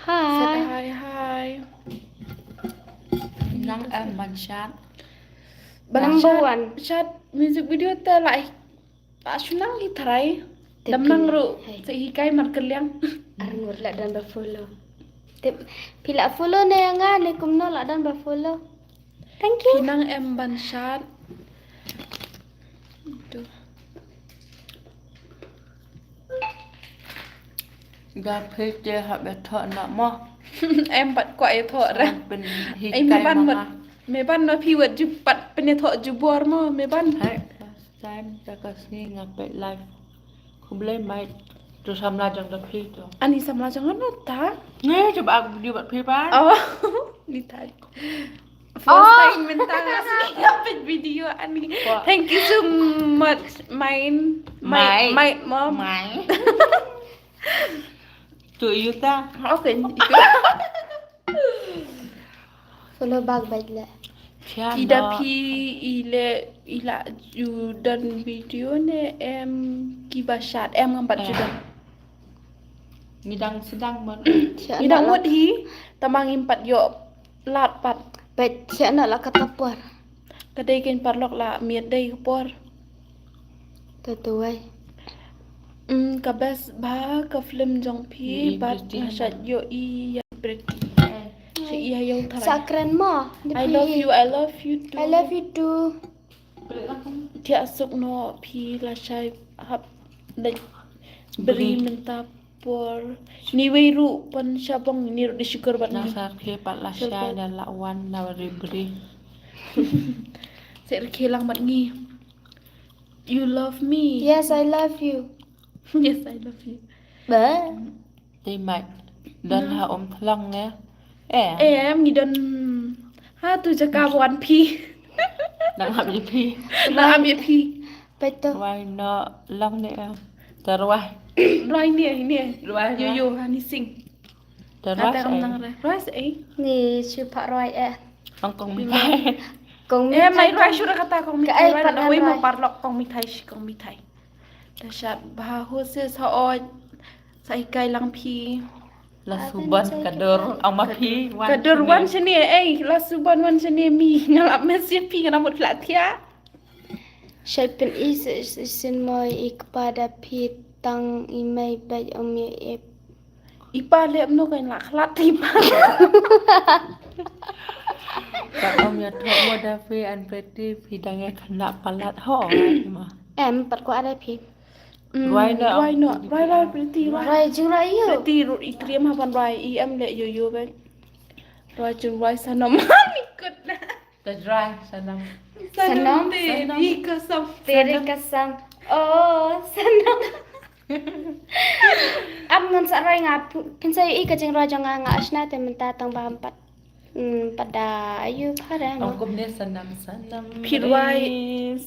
Hi. Hi hi. Nang em ban shad. Number one. Shad music video te lai. Ba shunang hi trai. Dam nang ru. Sa hi kai mar keliang. Arngur la dan ba follow. Tip phi la follow ne nga ne kumno la dan ba follow. Thank you. Phi nang em ban shad. Tu. Ga phi te hap ba thoh na mo. Em pat kwah ïa thoh ra. Ai me ban wat. Me ban ma phi wat ju pat pynïa thoh ju bor mo me ban. Hai. Time ta ka sngi nga peit live. Khublei mait. Tu samla jong da phi tu. Ani samla jong ano ta? Nge coba aku video bad phi pan. Oh, ni ta. First time mynta nga sngi nga peit video ani. Thank you so much mine. Mait mom. Mait. Tu yu ta. Okay. Follow back bad le. Ki da phi i le i la ju don video ne em ki ba shad em ngam pat ju don. Ngi dang sdang mon. Ngi dang mut hi. Tama ngim pat ïoh lad pat. Bad siana la kata por. Ka dei kein parlok la miet dei ka por. Tatuai. Mm, ka best ba ka film jong phi bad nga shat ïoh i ïa Pretty. Sha i ha ïoh tharai. Sakren ma. I love you, I love you too. I love you too. Thiah suk noh phi lashai hap dei bri mynta. Por ni wei ruh pon shabong ni ruh di syukur bad ni. Nasa khe pat lashai da la wan na bri bri. Te rkhe lang bad ngi. You love me. Yes, I love you. Yes, I love you. Ba. Te mait. Don ha um thlong ne. Eh. Eh, em ngi don. Ha tu jaka wan phi. Nang ap ïa phi. Nang ap ïa phi. Betul. Why not? Long ne em. Terwah. Roi ne, ne. Roi, yo, roi. Yo, ha ni sing. Terwah. Ata kam nang roi. Roi se, eh. Ni shu pha roi, eh. Hong Kong mi thai. Kong mi thai. Eh, mai roi shu ra kata kong mi thai. Roi na wei ma parlok kong mi thai shi kong mi thai. Ta shat bha ho se sa oi. Sa ikai lang phi. La suban ka dur ong ma phi wan. Ka dur wan shane, eh, la suban wan shane mi. Ngalap message phi ngalap mut phi la thiah. Shai pyn i sin moi i kpa da phi tang i mei bad ong ïa ep. I pa lep no kan la khlat i pa. Ka ong ïa thok mo da phi an peti phi dang ïa khynnah palat ho ma. Em pat ko are phi. Roi no. Roi no. Roi roi peti roi. Roi jing roi ïa. Peti roi i kriam ha ban roi i em le ïa ïa bad. Roi jing roi sanam. Ikut na. Tajrai, sanam. Sanam. Sanam, teri kasam. Teri kasam. Oh, sanam. Am ngan sa roi nga pynsa i ka jingroi jong nga nga ashna te mynta tang ba empat. Hmm, pada ayu para no. Ong kumne sanam, sanam. Phi roi.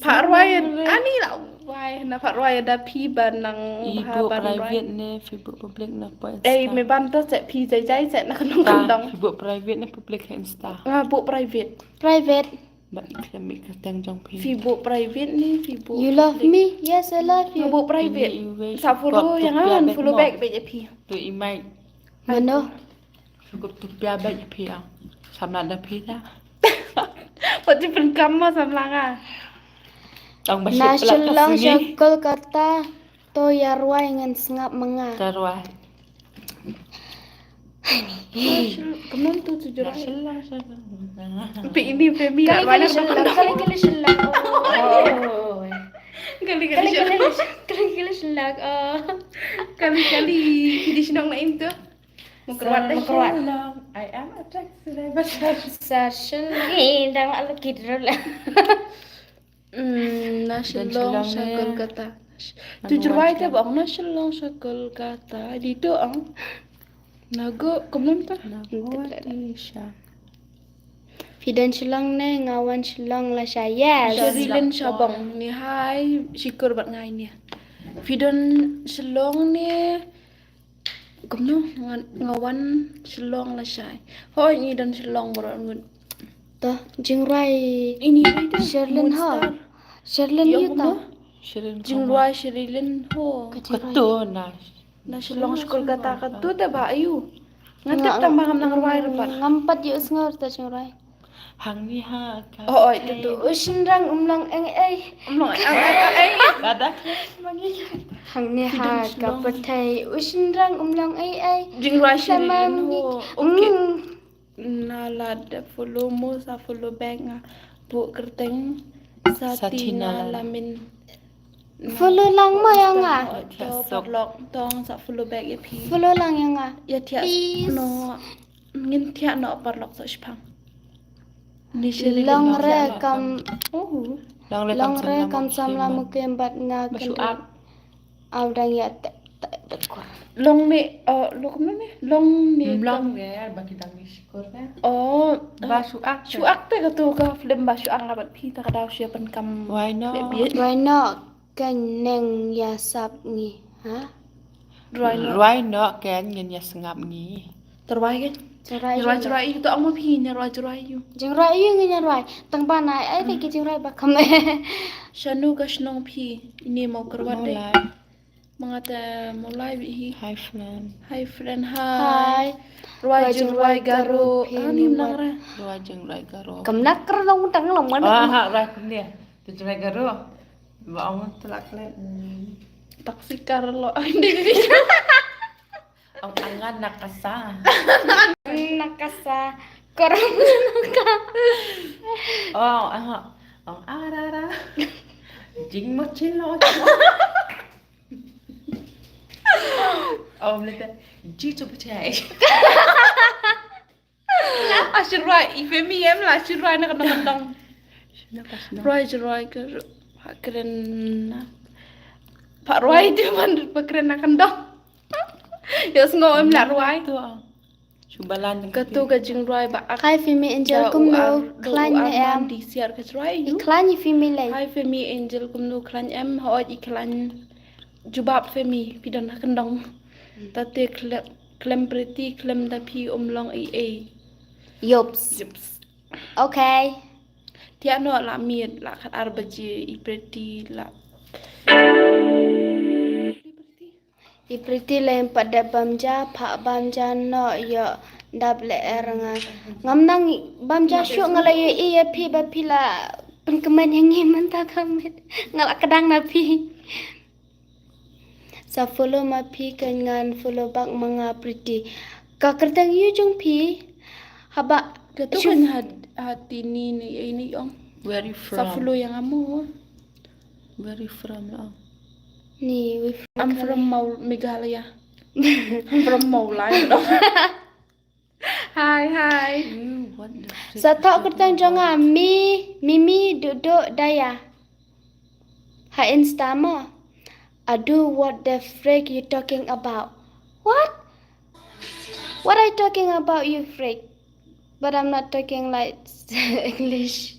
Pha roi. Ani la roi na pha roi da phi ban nang pha ban roi. Private ne, phi bu public na po. Eh, me ban to se phi jai jai se na khnong khnong. Phi bu private ne public Insta. Nga bu private. Private. Ba i khlem i kyrteng jong phi. Phi bu private ne, phi bu. You love me? Yes, I love you. Nga bu private. Sa follow ïa nga, follow back ba ïa phi. Tu i mai. Mano? Shukup tu pia ba ïa phi. Samla da phi da. Wat ti pyn kam ma samla nga. Tang ba na Shillong sha Kolkata. To ïa rwai ngan sngap ma nga. Ta rwai. Kumno tu tu jurang. Pi ini pe mi kali kali Shillong, kali kali Shillong. Oh. Kali kali Shillong. Kali kali Shillong. Oh. Kali kali kidi Shillong na im tu. Mengkeruat dah. Mengkeruat. I am attracted by Shillong. Sa Shillong. Eh, dah mak lu kidrol. Hmm, na Shillong sha Kolkata. Tu jrwai te ba ong na Shillong sha Kolkata. Di tu ong. Na go kumno ta? Na go di sha. Phi don Shillong ne, nga wan Shillong lashai. Yes. Sherilyn Shabong ni hai shikur bad ngai ni. Phi don Shillong ne. Kumno nga, nga wan Shillong lashai. Hoi ngi don Shillong baroh ngut. Ta jingrwai. Ini Sherilyn ha. Sherilyn ïa ta. Jingrwai Sherilyn ho. Katu na. Na Shillong sha Kolkata katu te ba ayu. Nga tip tang ba ngam nang rwai ruh pat. Ngam pat ïohsngew ta jingrwai. Hangne ha ka. Oh, oh, itu tu. U shynrang um long eng ei. Um long eng ei. Kada. Hangne ha ka pyrthei u shynrang um long ei ei. Jingrwai Sherilyn ho. Okay. Na la da follow mo sa follow back nga. Bu kyrteng Satina Lamin. Follow lang mo ïa nga. To parlok tong sa follow back ïa phi. Follow lang ïa nga. Ïa thiah no. Ngin thiah noh parlok sa shipang. Ni Sherilyn long re kam. Oh. Long re kam samla mukim bad nga. Ba shu ak. Aw dang ïa te te te kur. Long ne, oh, long ne, long ne. Long ne ba ki dang ni shikur ne. Oh, ba shu ak. Shu ak te ka tu ka film ba shu ak nga bad phi ta ka daw shu ïa pyn kam. Why not? Why not? Kan neng ïa sap ngi, ha? Rwai noh. Rwai noh kan ngin ïa sngap ngi. Te rwai kan? Te rwai, te rwai ïa to ong ma phi ne rwai te rwai ïa. Jingrwai ïa ngin ïa rwai. Tang ba nai ai te ki jingrwai ba kam. Shano ka shnong phi ini mo kyrwat de. Manga te mo lai bi hi. Hi friend. Hi friend, hi. Rwai jingrwai Garo. Ani nang ra. Rwai jingrwai Garo. Kam nak kyrnong tang long man. Ah, ha rwai kumne. Te jingrwai Garo. Ba ong telak le. Taxi car lo. Ong angan nakasa. Nakasa. Korang naka. Ong aha. Ong arara. Jing mo chilo. Ong lete. Ji tu pachai. Ashirwa, i femi em la ashirwa na kandang kandang. Roi, roi ka ru-, pha kren na. Pha roi tu man pha kren na kandong. Ïohsngew em la roi. Tu ah. Shu balan. Katu ka jingroi ba ak. Hi Fimi Angel, kumno, khlaiñ ne em? Di siar ka roi. I khlaiñ i Fimi lei. Hi Fimi Angel, kumno, khlaiñ em? Hoi, i khlaiñ. Jubab Fimi, phi don ha kandong. Ta te khle-, khlem Pretty, khlem da phi um long ei ei. Yops. Yops. Okay. Thiah noh la miet, la khat ar baje, i Pretty la. I Pretty lei pat da bam ja, pha bam ja noh ïoh dap le er nga. Ngam nang bam ja shuh, nga la ïohi ïa phi ba phi la pynkmen ïa ngi mynta ka miet. Nga la kdang na phi. Sa follow ma phi, kan ngan follow back ma nga Pretty. Ka kyrteng ïa jong phi. Haba katu shu- kan ha, ha Tini ni, eh, ni ong. Where you from? Sa follow ïa nga mo. Where you from la ong? Ni, we from Meghalaya. I'm from Mau-, Meghalaya. I'm from Mawlai. Hi, hi. Ooh, what the frick. Sa thoh kyrteng jong nga, Mi, Mimi, Dukduk, Daya. Ha Insta mo. Adu, what the frick you talking about? What? What are you talking about, you frick? But I'm not talking like English.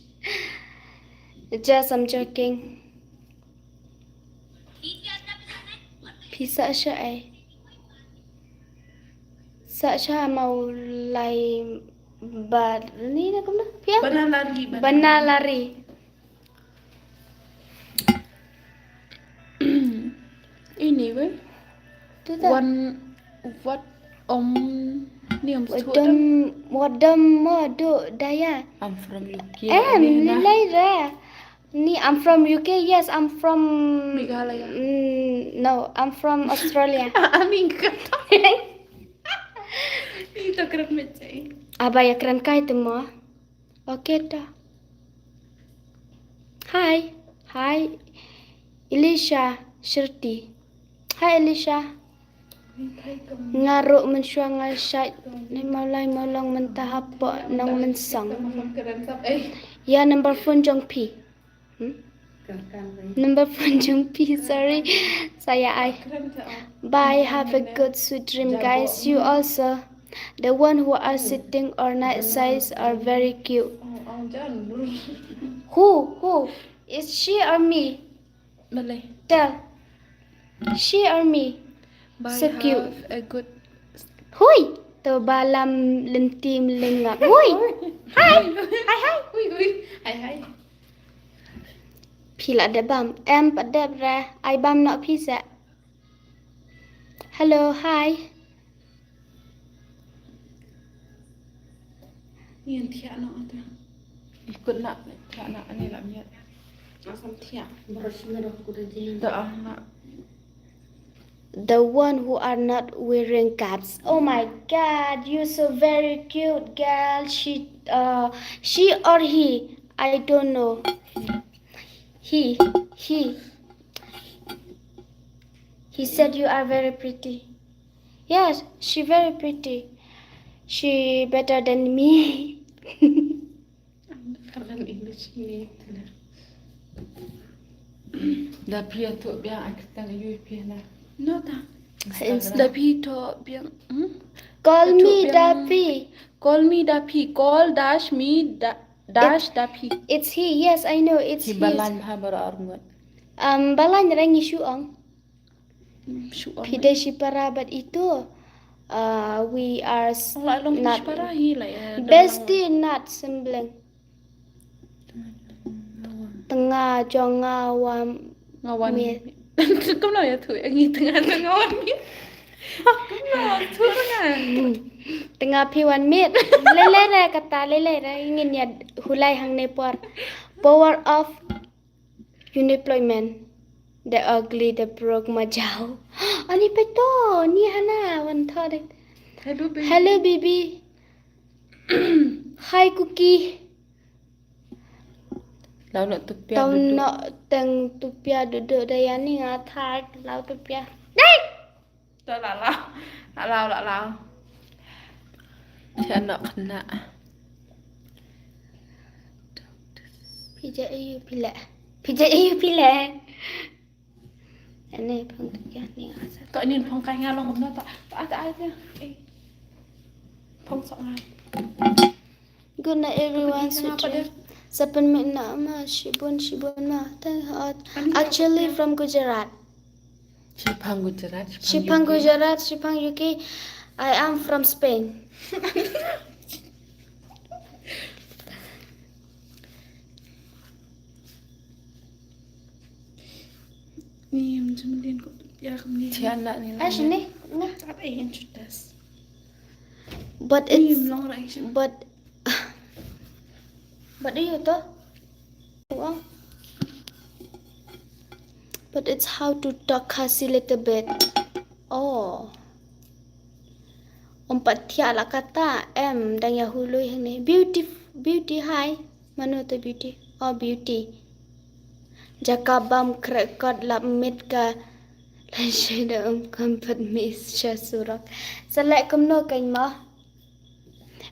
Just I'm joking. Phi sah sha ai. Sah sha Mawlai Bar. Ni na kumna? Phi ah? Banalari, Banalari. Banalari. Anyway. Tu ta. Wan, wat om ni om. Wadam, wadam mo do daya. I'm from U K. Eh, ni lai ra. Ni, I'm from U K. Yes, I'm from Meghalaya. Mm, no, I'm from Australia. Ani kata. Ito kren mecai. Aba ya kren kai tu mo. Okay ta. Hi. Hi. Elisha Shirti. Hi, Elisha. Nga ruh mynshuwa nga shait. Ni Mawlai Mawlong mynta hapoh Nongmynsong. Ya number phone jong phi. Hmm? Number phone jong phi, sorry. Saya ai. Bye, have a good sweet dream, guys. You also. The one who are sitting or night size are very cute. Who? Who? Is she or me? Balei? Tell. She or me? Bye, so cute. Have a good. Hui. To balam lentim lengap. Hui. Hi. Hi, hi. Hui, hui. Hi, hi. Phi la da bam. Em pat dep re. Ai bam noh phi sa. Hello, hi. Ngan thiah noh ata. Ikut nak thiah nak ani lah miat. Asam thiah. Brush ni dah aku dah jadi. Dah ah nak. The one who are not wearing caps. Oh my God, you so very cute, girl. She, uh, she or he? I don't know. He, he. He said you are very pretty. Yes, she very pretty. She better than me. Kalan English ni. Da phi atu biang, ak tang yu phi na. No ta. Instagram. Da phi to biang. Hmm? Call me da phi. Call me da phi. Call dash me da-, dash da phi. It's he. Yes, I know. It's he. Balan ha bara arngot. Um, balan rangi shu ong. Shu ong. Phi dei shipara bad itu. Uh, we are s-, not shipara hi la ya. Bestie, not sibling. Tnga jong nga wan. Nga wan miet. Kumno ya tu ya ngi tnga tnga wan miet. Kumno tu tnga. Tnga phi wan miet. Lele re kata lele re ngin ya hulai hangne por. Power of unemployment. The ugly, the broke, ma jao. Ani peto, ni hana, wan tho de. Hello, baby. Hello, baby. Hi, Cookie. Lau nok tupia duduk. Tau nok teng tupia duduk da yani nga thak lau tupia. Dai! To la lau. La lau, la lau. Cha nok kena. Phi ja aïu phi leh. Phi ja aïu phi leh. Ane phong tu ya ni asa. To nin phong kai nga long kumno to. To ata ata. Eh. Phong sok nga. Good night everyone. Pagi nga sweet pada dreams. Sapan me na ma shibun shibun ma. Thank God. Ani actually from Gujarat. Shipang Gujarat, shipang Shipang U K. Gujarat, shipang U K. I am from Spain. Ni em jumlin ko ya kam ni. Tiana ni. Ash ni. Nga. Tat eh introduce. But ni it's em long rai shi. But But do you to? Wow. But it's how to talk Khasi little bit. Oh. Ym pat thiah la kata em dang ya hulu hini. Beauty, beauty hi. Mano to beauty? Oh, beauty. Jaka bam krekot lap mit ka. Lan shida um kam pat mis sha surok. Selek kumno keng ma.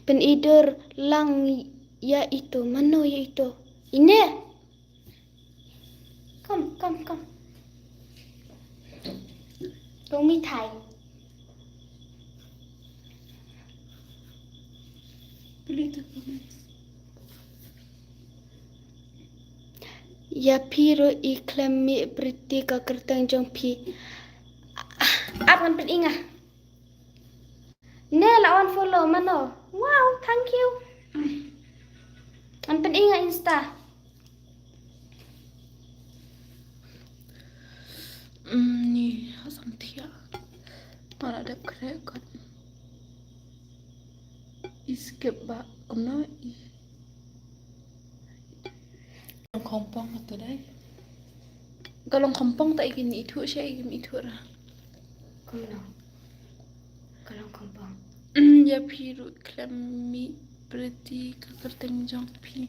Pynidor lang ïa ito, mano ïa ito? Ine. Come, come, come. Tong mithai. Pili tu comments. Ïa phi ruh i khlem mih Pretty ka kyrteng jong phi. Ap ngan pyn-i nga. Ne la wan follow mano. Wow, thank you. An pyn-i nga Insta. Mm, ni ha sam thia. Mara dep kre kot. Iskep ba kumno i. Long khongpong tu dai. Ka long khongpong ta ikin ithuh sha ikin ithuh ra. Kumno? Ka long khongpong. Mm, ïa phi ruh khlem mih Pretty ka kyrteng jong phi.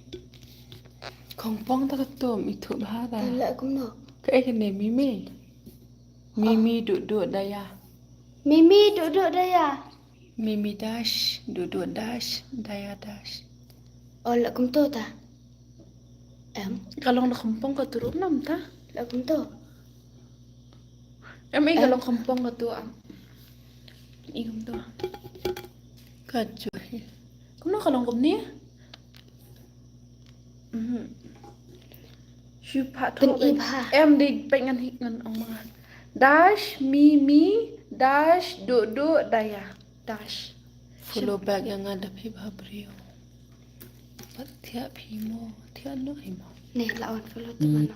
Khongpong ta ka tum ithuh bha da. Ka la kumno? Ka ikin ne mimi. Mimi duk duk daya. Mimi duk duk daya. Mimi dash, duk duk dash, daya dash. Oh, la kumto ta. Em. Ka long la khongpong ka tu ruh nam ta. La kumto. Em, i ka long khongpong ka tu am. I kumto. Ka ju hi. Kumno ka long kumne? Mhm. Shu pha tho. Pyn-i bha. Em dei pek ngan hi ngan ong ma nga. Dash mimi dash duk duk daya. Dash. Follow back ïa nga da phi bha briew. Pat thiah phi mo, thiah noh hi mo. Ne la wan follow tu mano.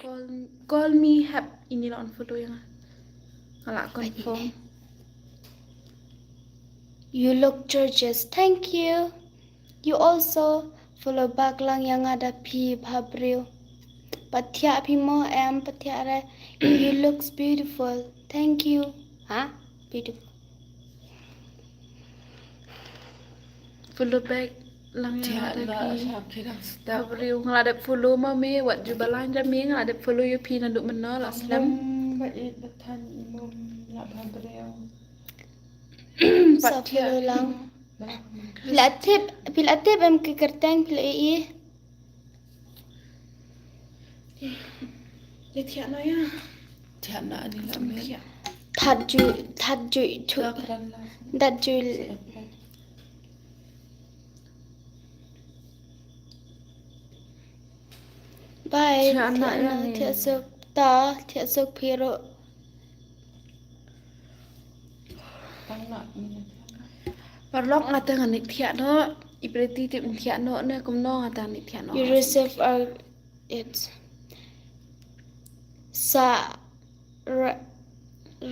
Call, call me hep ini la wan follow ïa nga. Nga la confirm. You look gorgeous. Thank you. You also follow back lang ïa nga da phi bha briew. Pat thiah phi mo em pat thiah re. You looks beautiful. Thank you. Ha? Beautiful. Follow back lang ïa nga da phi. Bha briew nga la dep follow ma me wat ju balang ja me nga la dep follow ïa phi naduh mynno la slem. Ba it ba than i mum la bha briew. Sa follow lang. Phi la tip, phi la tip em ki kyrteng phi la ïohi. Le thiah noh ïa. Thiah noh ani la me. That ju, that ju chu. Dat ju. Bye. Thiah noh ïa. Thiah suk ta, thiah suk phi ruh. Paralok nga te ngan thiah noh, i Pretty tip thiah noh ne kumno nga te ngan thiah noh. You receive our it. Sa ra-,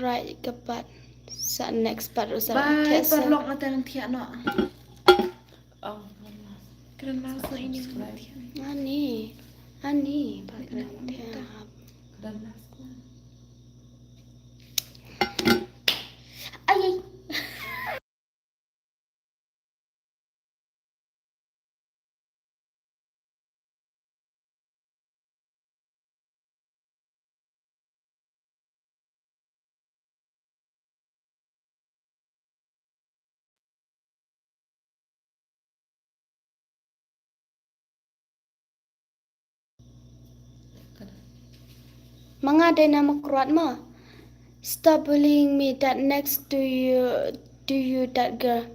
right ka pat sa next part u sa. Bye, thiah sa. Paralok nga te ngan thiah noh. Oh, kren lang sa ini ngan thiah. Ani, ani, pa kren thiah. Kren lang sa. Ai, ai. Ma nga dei na Mawkyrwat ma. Stop bullying me, that next to you, to you, that girl.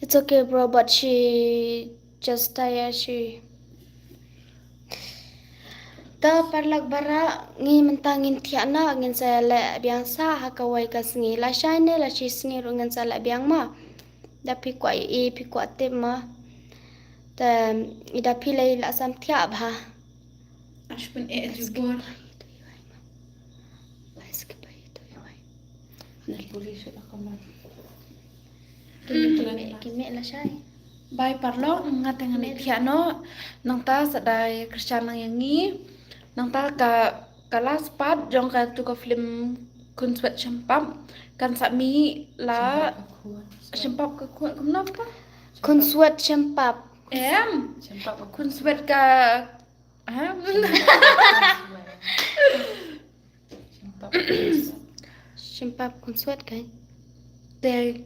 It's okay, bro, but she just tired, she. To paralok baroh, ngi mynta ngin thiah noh, ngin sa leh biang sa ha kawei ka sngi. Lashai ne, la shi sngi ruh ngin sa leh biang ma. Da phi kwah i, phi kwah tip ma. Te, i da phi lei la sam thiah bha. Ashpun e jubor. Ki meh lashai. Bai paralok, nga te ngan ïa thiah noh. Nangta sa dei kyrshan lang ïa ngi. Nangta ka, ka last part jong ka tu ka film Khunswet Shimpap. Kan sa mih la Shimpap ka khun, kumno pa? Khunswet Shimpap. Em. Khunswet ka, ha? Shimpap Khunswet kai. Te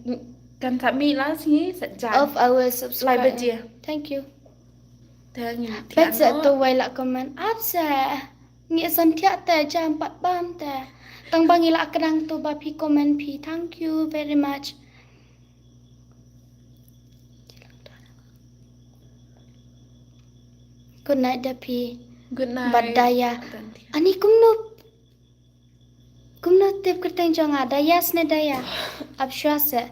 kan sa mih la sngi Saitjaiñ. Of our subscriber. Lai baje. Thank you. Te ngin thiah noh. Pet sa tu wai la comment. Ap sa. Ngi san thiah te jam pat bam te. Tang ba ngi la kdang tu ba phi comment phi. Thank you very much. Good night da phi. Good night. Bad Daya. Ani kumno, kumno tip kyrteng jong nga, Daya sne Daya. Ap shwa se.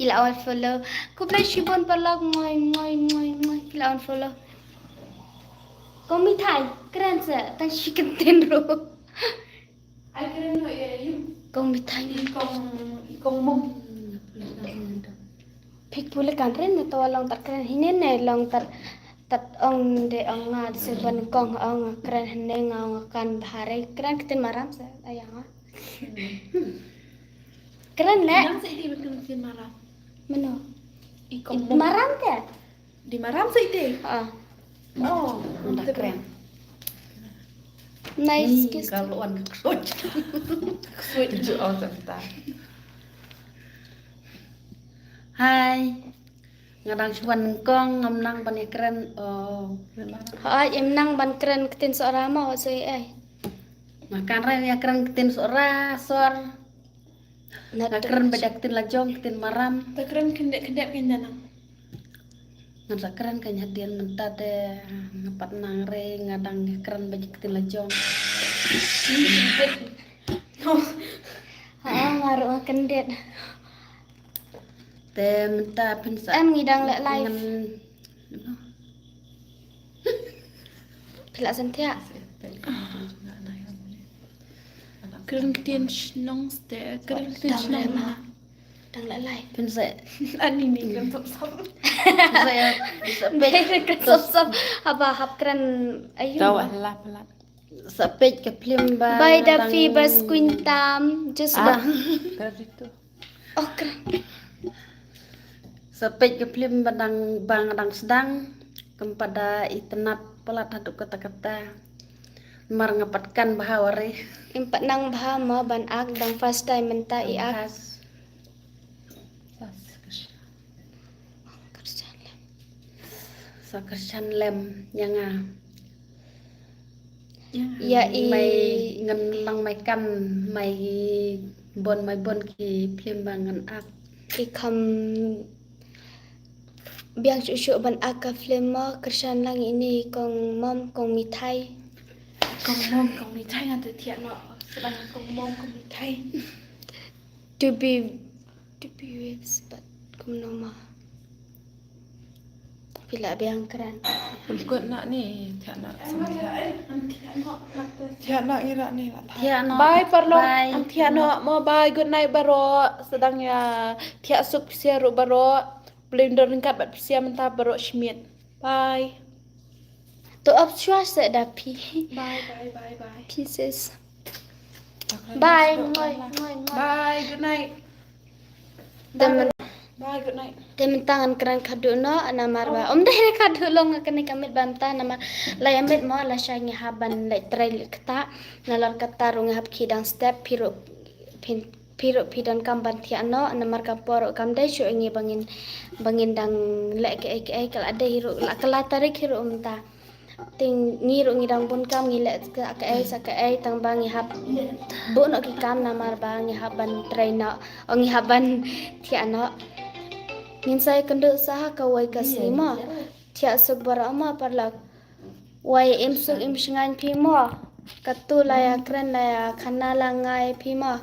I la wan follow. Khublei shibun paralok, ngoi ngoi ngoi ngoi. I la wan follow. Kong Mithai, kren se, tang shi kyntien ruh. Ai kren noh ïa i. Kong Mithai. I kong, i kong Mom. Phi pule kan kren ne to long tat kren hine ne long tat, tat ong de ong nga de se ban kong ong kren hine nga ong kan bha re kren ktien Maram se aya nga. Kren le. Nang se di ban kren ktien Maram. Mano? I kong Mom. Maram te? Di Maram sa ite. Ah. Oh, da kren. Nice kiss. Ka luan ka ksuid. Ksuid ju ong sa ta. Hai. Nga dang shu wan nyngkong, ngam nang ban ïa kren. Oh. Hai, im nang ban kren ktien Sohra ma, oh, so ai. Nga kan re ïa kren ktien Sohra, sor. Nga kren ba ktien la jong, ktien Maram. Ta kren khyndiat khyndiat kein da nang. Nga sa kren kein hadien mynta te nga pat nang re nga dang kren ba ktien la jong. Ha, nga ruh nga khyndiat. Te mynta phin sa. Em ngi dang leh live. Phi la san thiah. Kren ktien shnong ste, kren ktien shnong. Dang la lai. Phin sa. Ani ni kren sop sop. Phin sa ya, sa peit. Kren sop sop. Haba hap kren ayu. Tawa la la. Sa peit ka film ba. Bai da phi bas kuintam. Just ba. Kren itu. Oh, kren. Sa peit ka film ba dang, ba nga dang sdang, kam pat da itynnad palat haduh katta katta. Namar nga pat kan bha wari. Im pat nang bha mo ban ak dang first time mynta i ak. Sa kyrshan lem ïa nga. Ïa i. Mai ngan lang mai kan mai bun mai bun ki film ba ngan ak. I kham biang shuh shuh ban ak ka film mo, kyrshan lang ïa i kong Mom kong Mithai. Kong Mom kong Mithai ngan thiah noh. Kong Mom kong Mithai. To be T P U X but kumno ma. Phi la biang kren. Kut na ni thiah na. Thiah na ira ni la. Thiah na. Bye paralok. Bye. Thiah na mo bye, good night baroh. Sdang ïa thiah suk phi sha ruh baroh. Blei don ryngkat bad phi sha mynta baroh shimiet. Bye. To ap shuwa se da phi. Bye bye bye bye. Pieces. Bye. Ngoi ngoi ngoi. Bye, good night. Bye, good night. Te mynta ngan kren khadduh noh namar ba um dei re khadduh long kane ka miet ba mynta namar la ïa miet mo la sha ngi hap ban leit trei leit kata nalor kata ruh ngi hap khie dang step phi ruh phin phi ruh phi donkam ban thiah noh, namar ka por ruh kam dei shuh ïa ngi ba ngin, ba ngin dang leh kaei kaei, ka la dei hi ruh, la ka la tarik hi ruh mynta. Te ngi ruh ngi dang bun kam, ngi leh ka, kaei sa kaei tang ba ngi hap buh noh ki kam namar ba ngi hap ban trei noh, o ngi hap ban thiah noh. Ngin sa ïakynduh sa ha kawei ka sngi mo. Thiah suk baroh mo paralok. Wei im suk im shngaiñ phi mo. Katu la ïakren la ïakhana la nga ïa phi mo.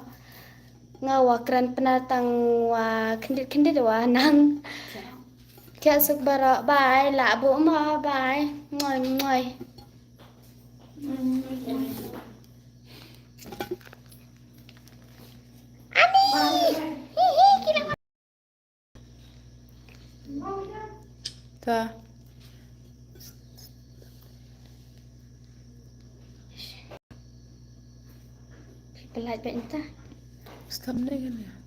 Nga wa kren Pnar tang wa khyndiat khyndiat wa nang. Thiah suk baroh, bye, lah buh mo, bye. Ngoi ngoi. Ani. Hi hi kila. Ta. Phi pynlait bad nta. Stop deh kan ya.